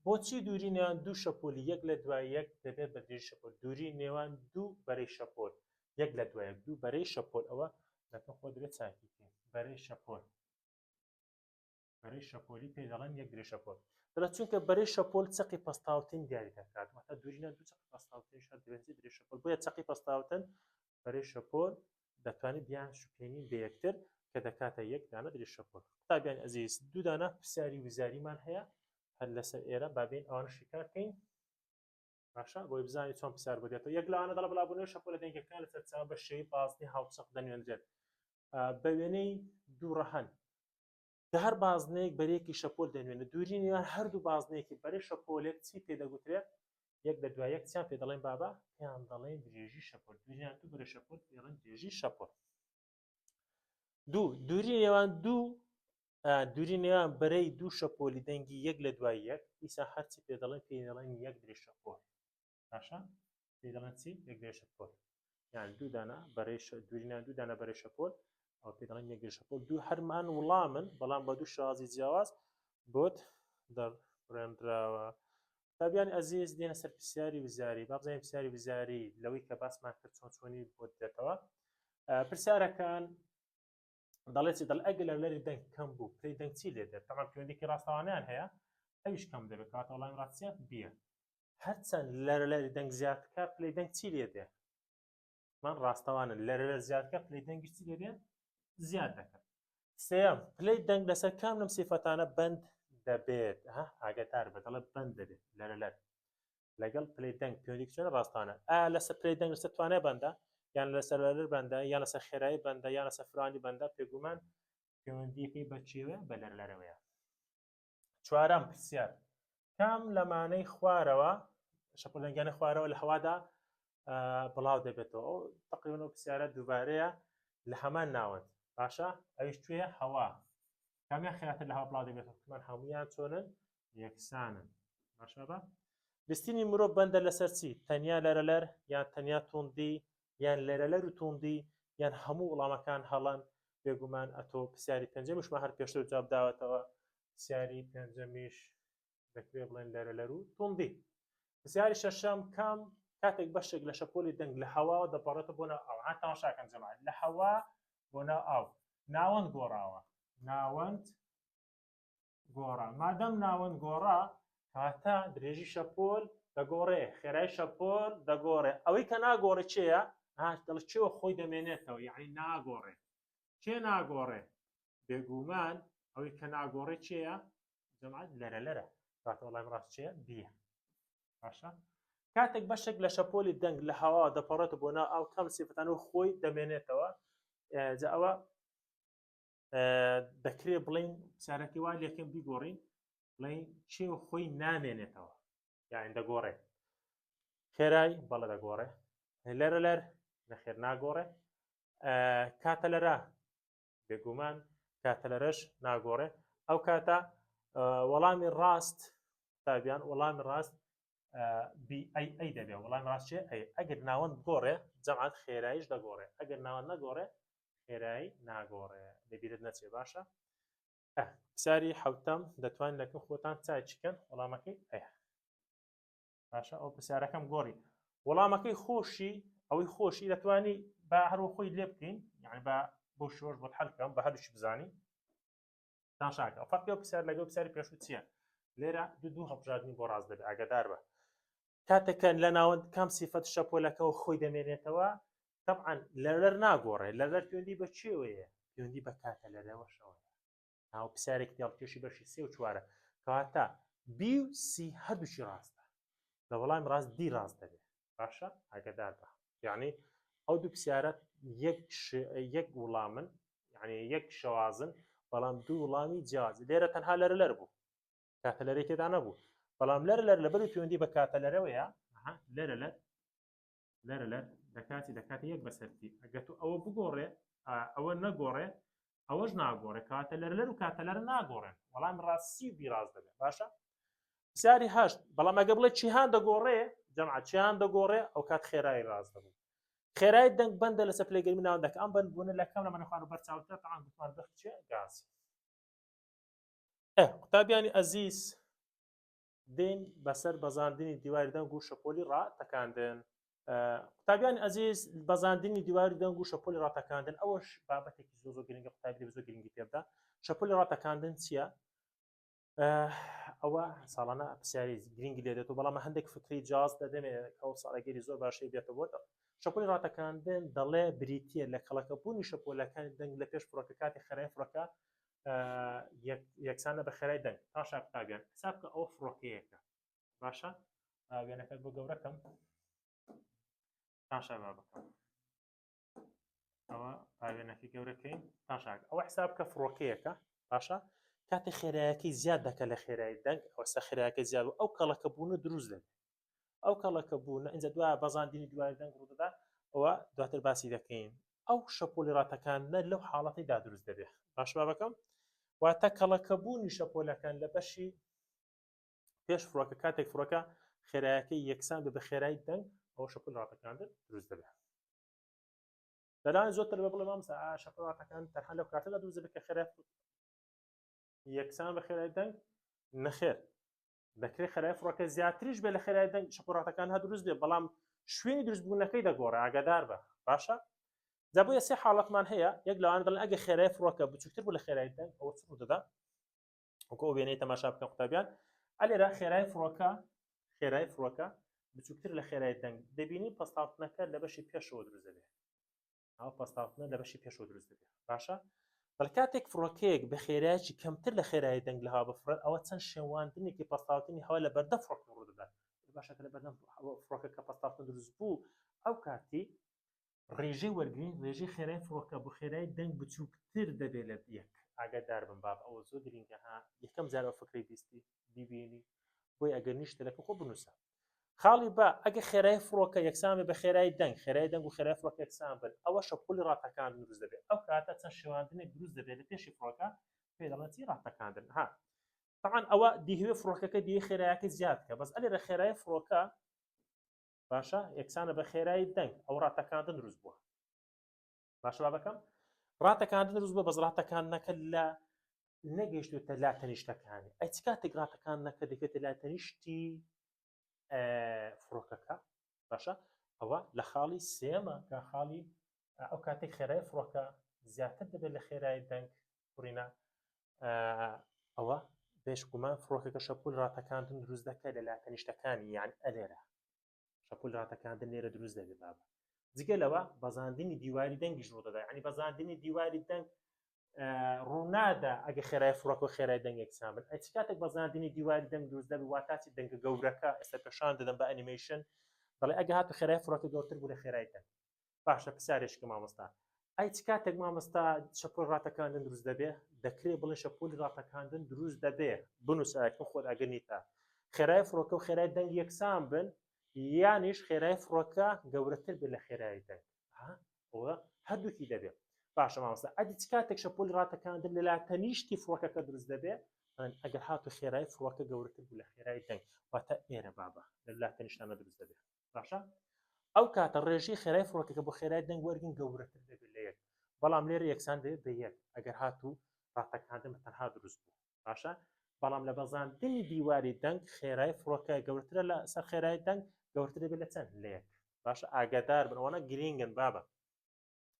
بۆچی دووری نێوان دوو شەپۆلی یەک لە دوای یەک دەبێت بە درێژی شەپۆل دووری نێوان دوو بەرەی شەپۆل یەک لە دوای یەک دوو بەرەی شەپۆل ئەوە لەکە خۆ دەبێت چاکی بکەین بەرەی شەپۆل بەرەی شەپۆلی پێ دەڵێن یەک درێژ شەپۆل دەڵێت چونکە بەرەی شەپۆل چەقی پەستاوتن دیاری دەکات واتە دووری نێوان دوو چەقی پەستاوتن شەر دەبێت درێژ شەپۆل بۆیە چەقی پەستاوتن بەرەی شەپۆل دەتوانین بیان شوکێنین بە یەکتر کە دەکاتە یەک دانە درێژ شەپۆل قوتابیان ئەزیز دوو دانە پرسیاری وزاریمان هەیە هەر لەسەر ئێرە بابین ئەوانە شیکار بکەین باشە بۆی بزانانی چۆن پرسیار بۆ دێتەوە یەک لەوانە دەڵە بڵاوبوونەوەی شەپۆلە دەنگەکان لە سەرچاوە بە شێوەی بازنەی هاوچەق دەنوێنرێت بە وێنەی دوو ڕەهەند کە هەر بازنەیەک بەرەیەکی شەپۆل دەنوێنێت دووری نێوان هەردوو بازنەیەکی بەرەی شەپۆلێک چی پێ دەگوترێت یەک لە دوای یەک چیان پێ دەڵێن بابە پێیان دەڵێن درێژی شەپۆل دووریان دوو بەرە شەپۆل پێڵێن درێژی شەپۆل دوو دووری نێوان دوو دووری نێوان بەرەی دوو شەپۆلی دەنگی یەک لە دوای یەک ئیسا هەرچی پێ دەڵێن پێی دەڵێن یەک درێژ شەپۆل باشە. پێی دەڵێن چی؟ یەک درێژ شەپۆل. یان دوو دانە بەرەی دوورینان دوو دانە بەرەی شەپۆل ئەو پێی دەڵێن یەک درێژ شەپۆل. دوو هەرمان وڵامن بەڵام بە دوو شێوازی جیاواز بۆت دەڕێنراوە. قوتابیانی ئەزیز دێنە سەر پرسیاری وزاری. با بزانین پرسیاری وزاری لەوەی کە باسمان کرد چۆن چۆنی بۆت دێتەوە. پرسیارەکان دەڵێت چی؟ دەڵێ ئەگەر لە لەری دەنگ کەم بوو پلەی دەنگ چی لێ دێت؟ تەمان پەیوەندیکی ڕاستەوانەیان هەیە ئەویش کەم دەبێت کەواتە وەڵامی ڕاست چیە؟ بیە. هەرچەند لەرە لەری دەنگ زیاد بکە پلەی دەنگ چی لێ دێ؟ من ڕاستەوانن لەرە لەر زیاد بکە پلەی دەنگیش چی لێ دێ؟ زیاد دەکات. سێیەم پلەی دەنگ لەسەر کام لەم سیفەتانە بەند دەبێت؟ ها ئاگادار بە دەڵێ بەند دەبێت لەرە لەر لەگەڵ پلەی دەنگ پەیوەندی چۆنە ڕاستانە ئا لەسەر پلەی دەنگ لەسەر توانای بەندە یان لەسەر لەر بەندە یان لەسەر خێرایی بەندە یان لەسەر فرانی بەندە پێگومان پەیوەندیەکەی بە چیوە بە لەر لەرەوەیە چوارەم پرسیار کام لەمانەی خوارەوە شەپۆل دەنگیانە خوارەوە لە هەوادا بڵاو دەبێتەوە ئەو تقریبا ئەو پرسیارە دووبارەیە لە هەمان ناوەند باشە ئەویش توێ هەوا کامیان خێراتر لە هەوا بڵاو دەبێتەوە کومان هەمویان چۆنن یەکسانن باشە بە بیستنی مرۆڤ بەندە لەسەر چی تەنیا لەرەلەر یان تەنیا توندی یان لەرەلەر و توندی یان هەموو وڵامەکان هەڵەن بێگومان ئەتۆ پرسیاری پێنجەمیشمان هەر پێشتر جواب داوەتەوە پرسیاری پێنجەمیش دەکرێت بڵێن لەرەلەر و توندی پرسیاری شەشەم کام کاتێک بەشێک لە شەپۆلی دەنگ لە هەواوە دەپەڕێتەوە بۆ ناو ئاو ها تەماشاکەن جەماعەت لە هەوا بۆ ناو ئاو ناوەند گۆڕاوە ناوەند گۆڕا مادەم ناوەند گۆڕا کاتە درێژی شەپۆل دەگۆڕێ خێرای شەپۆل دەگۆڕێ ئەوەی کە ناگۆڕێ چێە دڵ چێوە خۆی دەمێنێتەوە یعنی ناگۆڕێ چێ ناگۆڕێ بێگومان ئەوەی کە ناگۆڕێ چێە جەماعەت لەرە لەرە کاتە وەڵامی ڕاست چییە بیە باشە کاتێک بەشێک لە شەپۆلی دەنگ لە هەوا دەپەڕێت بۆ ناو ئاو کەم سیفەتان و خۆی دەمێنێتەوە جا ئەوە دەکرێت بڵین پرسیارەکەی وا لێکەم بیگۆڕین بڵین چێ خۆی نامێنێتەوە یاین دەگۆڕێ خێرای بەڵە دەگۆڕێ لەرە لەر نەخێر ناگۆڕێ کاتە لەرە بێگومان کاتەلەرەش ناگۆڕێ ئەو کاتە وەڵامی ڕاست قوتابیان وەڵامی ڕاست بی ئەی ئەی دەبێ وەڵامی ڕاست چێ ئەی ئەگەر ناوەند بگۆڕێ جەمعات خێراییش دەگۆڕێ ئەگەر ناوەند نەگۆڕێ خێرایی ناگۆڕێ لەبیرت نەچێ باشە پرسیاری حوتەم دەتوان لەکن خۆتان چاچیکەن وەڵامەکەی ئەیە باشە ئەو پرسیارەکەم گۆڕی وەڵامەکەی خۆشی ئەوەی خۆشی دەتوانی با هەروە خۆی لێ بکەین یعنی با بۆ شۆش بۆت حەلکەم بە هەردووشی بزانی تاشاکە فەرقی ئەو پرسیار لەگەڵ پرسیاری پێشوو چییە لێرە دوو دوو هەڵبژاردنی بۆ ڕاست دەبێت ئاگادار بە کاتێکە لە ناوەند کام سیفەت شەپۆلەکەەوە خۆی دەمێنێتەوە طبعا لەلەر ناگۆڕێ لەلەر پەیوەندی بە چێوەیە پەیوەندی بە کاتە لەرەوەشەوە ناو پرسیارێکی تێڵکێشی بەشی سێ و چوارە کەواتە بی و سی هەردووکی ڕاستە لە وەڵامی ڕاست دی ڕاست دەبێت باشە ئاگادار بە یعنی ئەو دوو پرسیارە یەک یەک وڵامن یعنی یەک شێوازن بەڵام دوو وڵامی جیاواز لێرە تەنها لەرە لەر بوو کاتە لەرەی تێدا نەبوو بەڵام لەرە لەر لەبەر پەیوەندی بە کاتە لەرەوەیە لەرە لەر لەرە لەر دەکاتی دەکاتە یەک بەسەرتی ئەگەر تو ئەوە بگۆڕێ ئەوە نەگۆڕێ ئەوەش ناگۆڕێ کاتە لەرە لەر و کاتە لەرە ناگۆڕێن وەڵام ڕاستی و بیڕاست دەبێت باشە پرسیاری هەشت بەڵام ئەگە بڵێ چیهان دەگۆڕێ جەمع چیان دەگۆڕێ ئەو کات خێرایی ڕاست دەبوو خێرای دەنگ بەندە لەسەر پلەی گەرمی ناوەندەکە ئەم بەند بوونە لە کام لەمانە خوارەوە بەرچاوترە تەعام گوتمان دەخ چیە گاز ئە قوتابیانی ئەزیز دێن بەسەر بەزاندنی دیواری دەنگ و شەپۆلی ڕاتەکاندن. قوتابیانی ئەزیز بەزاندنی دیواری دەنگ و شەپۆلی ڕاتەکاندن ئەوەش بابەتێکی زۆر زۆر گرنگە قوتابی زۆر گرنگی پێ بدە شەپۆلی ڕاتەکاندن چییە؟ ئەوە ساڵانە پرسیاری گرنگی لێ دێت و بەڵام هەندێک فکری جاز دەدەمێ کە ساڵەگەری زۆر باشی بێتە بۆ شەپۆلی ڕاتەکاندن دەڵێ بریتە لە کەڵەکەبوونی شەپۆلەکانی دەنگ لە پێش فڕۆکە کاتی خەرای فڕۆکە یەکسانە بە خێرای دەنگ تاشا قوتابیان حساب کە ئەوە فڕۆکەیەکە باشە وێنەکەت بۆ گەورەکەم تاشا با بکەم ئەوە پاوێنەکەی گەورەکەین تاشاک ئەوە حساب کە فڕۆکەیەکە باشە کاتێ خێرایەکەی زیاد دەکە لە خێرای دەنگ ئەوسا خێراکە زیاد و ئەو کەڵەکە بوونە دروست دەبێت ئەو کەڵەکە بوونە ئینجا دوای بەزاندنی دوای دەنگ ڕوودەدا ئەوە دواتر باسی دەکەین ئەو شەپۆلی ڕاتەکاندنە لەو حاڵەتەیدا دروست دەبێت باش بابەکەم واتە کەڵەکەبوونی شەپۆلەکان لە بەشی پێش فڕۆکە کاتێک فڕۆکە خێرایەکەی یەکسان بە بە خێرای دەنگ. ئەوە شەپۆل ڕاتەکاندن دروست دەبێت. لەلایەن زۆر تەلەبە بڵێ مامۆستا ئایا شەپۆل ڕاتەکاندن تەنها لەو کاتەدا دروست دەبێت کە خێرای یەکسان بە خێرای دەنگ؟ نەخێر، دەکرێت خێرای فڕۆکە زیاتریش بێت لە خێرای دەنگ شەپۆل ڕاتەکان هە دروست بێت، بەڵام شوێنی دروستبوونەکەی دەگۆڕێ، ئاگادار بە. باشە جا بۆیە سێ حاڵەتمان هەیە، یەک لەوانە دەڵێن ئەگەر خێرای فڕۆکە بچووکتر بوو لە خێرای دەنگ ئەوە چ ڕوودەدا؟ وەکو ئەو وێنەی تەماشا بکەن قوتابیان، ئەلێرە خێرای فڕۆکە خێرای فڕۆکە بچووکتر لە خێرای دەنگ، دەبینی پەستاوتنەکە لە بەشی پێشەوە دروست دەبێت. ئەو پەستاوتنە لە بەشی پێشەوە دروست دەبێت. باشە بەڵ کاتێک فڕۆکەیەک بە خێرایەکی کەمتر لە خێرای دەنگ لە هەوا بفڕێت ئەوە چەند شێواندنێکی پەستاوتنی هەوا لە بەردەم فڕۆکە ڕوو دەدات. باشە کە لە بەردەم فڕۆکەکە پەستاوتن دروست بوو ئەو کاتی ڕێژەی وەرگرین ڕێژەی خێرای فڕۆکە بۆ خێرای دەنگ بچووکتر دەبێت لە یەک. ئاگادار بن باب ئەوە زۆر گرینگە ها، یەکەم جار ئەو فکرەی بیستی بیبینی، بۆی ئەگەر نیشتە لەکە خۆ بنووسە. خاڵی با ئەگە خێرای فڕۆکە یەکسان بێ بە خێرای دەنگ، خێرای دەنگ و خێرای فڕۆکە یەکسان بن، ئەوە شەپۆلی ڕاتەکاندن دروست دەبێت. ئەو کاتە چەند شێواندنێک دروست دەبێت لە پێشی فڕۆکە پێی دەڵێن چی؟ ڕاتەکاندن. ها تەعان ئەوە دیهوێ فڕۆکەکە دیوێ خێرایەکەی زیاد بکە، بەس ئەلێرە خێرای فڕۆکە باشە یەکسانە بە خێرایی دەنگ، ئەو ڕاتەکاندن دروست بووە. باشە بابەکەم ڕاتەکاندن دروست بووە، بەس ڕاتەکاندنەکە لە نەگەیشتوتە لا تەنیشتەکانی. ئەی چ کاتێک ڕاتەکاندنەکە دەکەوێتە لا تەنیشتی فڕۆکەکە؟ باشە ئەوە لە خاڵی سێمە کە خاڵی ئەو کاتێک خێرای فڕۆکە زیاتر دەبێت لە خێرای دەنگ کوڕینە، ئەوە بێشگومان فڕۆکەکە شەپۆل ڕاتەکاندن دروست دەکات لە لاتەنیشتەکانی، یان ئەلێرە شەپۆل ڕاتەکاندن لێرە دروست دەبێت بابە. جگە لەوە بەزاندنی دیواری دەنگیش ڕوودەدا، یعنی بەزاندنی دیواری دەنگ ڕوونادا ئەگە خێرای فڕۆکە و خێرای دەنگ یەکسان بن. ئەی چ کاتێک بەزاندنی دیواری دەنگ دروست دەبێت؟ واتا چی؟ دەنگە گەورەکە ئێستا پێشان دەدەم بە ئەنیمەیشن، دەڵێ ئەگە هاتو خێرای فڕۆکە گەورتر بوو لە خێرای دەنگ. باشە پرسیارێکم مامۆستا، ئەی چ کاتێک مامۆستا شەپۆل ڕاتەکاندن دروست دەبێ؟ دەکرێ بڵێ شەپۆلی ڕاتەکاندن دروست دەبێ، بنووسە ئەکن خۆت ئەگەر نیتە، خێرای فڕۆکە و خێرای دەنگ یەکسان بن، یانیش خێرای فڕۆکە گەورەتر بێت لە خێرای دەنگ. ها ئەوە هەردووکی دەبێ. باشە مامۆستا ئەدی چ کاتێک شەپۆلی ڕاتەکاندن لە لاتەنیشتی فڕۆکەکە دروست دەبێ؟ ئەگەر هاتو خێرای فڕۆکە گەورەتر بوو لە خێرای دەنگ، واتە ئێرە بابە لە لاتەنیشتانە دروست دەبێ. باشە ئەو کاتە ڕێژەی خێرای فڕۆکەکە بۆ خێرای دەنگ وەرگن گەورەتر دەبێت لە یەک، بەڵام لێرە یەکسان دەبێت بە یەک ئەگەر هاتوو ڕاتەکاندن بە تەنها دروست بوو. باشە بەڵام لە بەزاندنی دیواری دەنگ خێرای فڕۆکە گەورەترە لە سەر خێرای دەنگ، گەورەتر دەبێت لە چەند؟ لە یەک. باشە ئاگادار بن ئەوانە گرینگن بابە.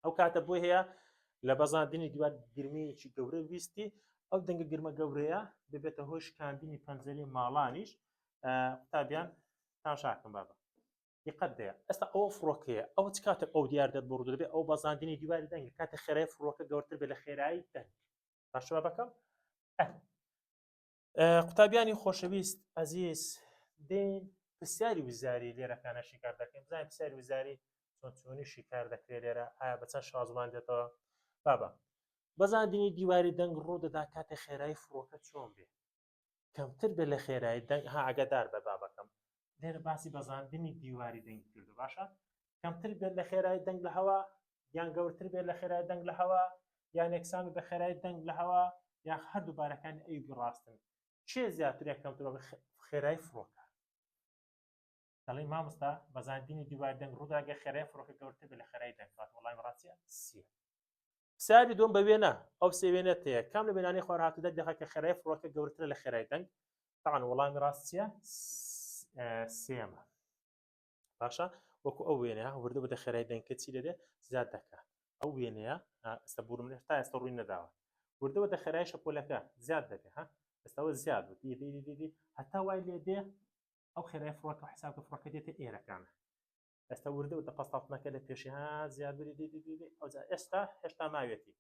ئەو کاتە بۆی هەیە لە بەزاندنی دیوار گرمەیەکی گەورە ویستی ئەو دەنگە گرمە گەورەیە ببێتە هۆی شکاندنی پەنجەرەی ماڵانیش. قوتابیان تاشاکەم بابە دیقەت دەیە ئێستا ئەوە فڕۆکەیە، ئەوە چ کاتێک ئەو دیار دەت بۆ ڕوو دەبێت؟ ئەو بەزاندنی دیواری دەنگ کاتێک خێرای فڕۆکە گەورتر بێت لە خێرایی دەنگ. باشە بابەکەم؟ قوتابیانی خۆشەویست ئەزیز، دێن پرسیاری وزاری لێرەکانە شیکار دەکەین، بزانین پرسیاری وزاری چۆن چۆنی شیکار دەکرێت لێرە، ئایا بە چەند شازمان دێتەوە؟ بابە بەزاندنی دیواری دەنگ ڕوو دەدا کاتێ خێرایی فڕۆکە چۆن بێ؟ کەمتر بێت لە خێرایی دەنگ. ها ئاگادار بە بابەکەم، لێرە باسی بەزاندنی دیواری دەنگی کردو. باشە کەمتر بێت لە خێرایی دەنگ لە هەوا، یان گەورتر بێت لە خێرای دەنگ لە هەوا، یان یەکسان بێت بە خێرای دەنگ لە هەوا، یان هەردوو بارەکانی ئەی بی ڕاستن. کێ زیاتر یا کەمتر بە خێرای فڕۆکە؟ دەڵێ مامۆستا بەزاندنی دیواری دەنگ ڕووداگە خێرای فڕۆکە گەورتر بێت لە خێرای دەنگ. وەڵامی ڕاستیە سیە. پرسیاری دووەم بە وێنە ئەو سێ وێنە تەیە کام لە وێنانەی خوار هاتوو دەردەخا کە خێرای فڕۆکە گەورەترە لە خێرای دەنگ؟ تاعان وەڵامی ڕاست چییە؟ سێمە. باشە وەکو ئەو وێنەیە وردە وردە خێرای دەنگ کە چی لێ زیاد دەکات. ئەو وێنەیە ئێستا بورم تا ئێستا ڕووی نەداوە، وردە وردە خێرای شەپۆلەکە زیاد دەبێت. ها ئێستاوە زیاد بوو دی دی دی دی هەتا وای لێ دێ ئەو خێرای فڕۆکە حساب کە فڕۆکە دێتە ئێرەکانە. ئێستا وردە وردە پەستاوتنەکە لە پێشی ها زیاد بوو دی دی دی دی ئەوجا ئێستا هێشتا ماوێتی،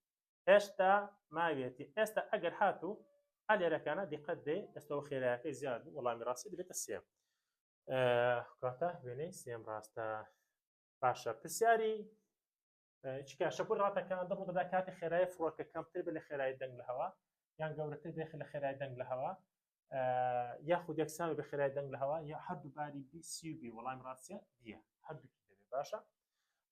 هێشتا ماوێتی. ئێستا ئەگەر هاتوو ئالێرەکانە دیقەت دێ ئێستاوە خێرایەکەی زیاد بوو، وەڵامی ڕاستی دەبێتە سێ. کاتە وێنەی سێم ڕاستە. باشە پرسیاری چیکە شەپۆل ڕاتەکان دەڕوو دەدا کاتی خێرای فڕۆکە کەمتر بێت لە خێرای دەنگ لە هەوا، یان گەورەتر بێت لە خێرای دەنگ لە هەوا، یاخود یەکسان بێت خێرای دەنگ لە هەوا، یا هەردوو باری بی سی و بی. وەڵامی ڕاستیە دیە هەردووکی دەبێت. باشە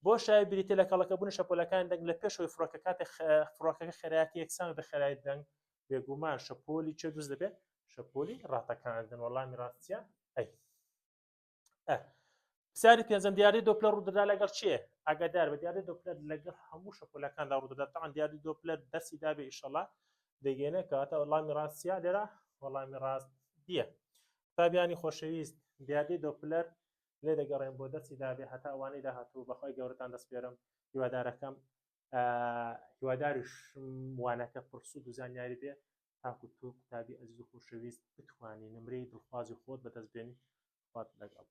بۆ شای بریتە لە کەڵەکەبوونی شەپۆلەکان دەنگ لە پێشەوەی فڕۆکە کاتێک فڕۆکەکە خێرایەکە یەکسان بە خێرای دەنگ، بێگومان شەپۆلی چێ دروست دەبێت؟ شەپۆلی ڕاتەکاندن. وەڵامی ڕاستیە ئەی. پرسیاری پێنجەم دیاردەی دۆپلەر ڕوودەدا لەگەڵ چێ؟ ئاگادار بە دیاردەی دۆپلەر لەگەڵ هەموو شەپۆلەکاندا ڕوودەدا تەعەن دیاردەی دۆپلەر دەرسی دابێ ئیشەڵا دەگەێنێ کەواتە وەڵامی ڕاست چیە لێرە وەڵامی ڕاست دیە قوتابیانی خۆشەویست دیاردەی دۆپلەر لێ دەگەڕێن بۆ دەرسی دابێ هەتا ئەوانەی داهاتوو بەخوای گەورەتان دەسپێرم هیوادارەکەم هیواداریشم وانەکە پڕسوود و زانیاری بێ تاکو تۆ قوتابی ئەزیز و خۆشەویست بتوانی نمرەی دڵخوازی خۆت بەدەست بێنی خوات لەگەڵ.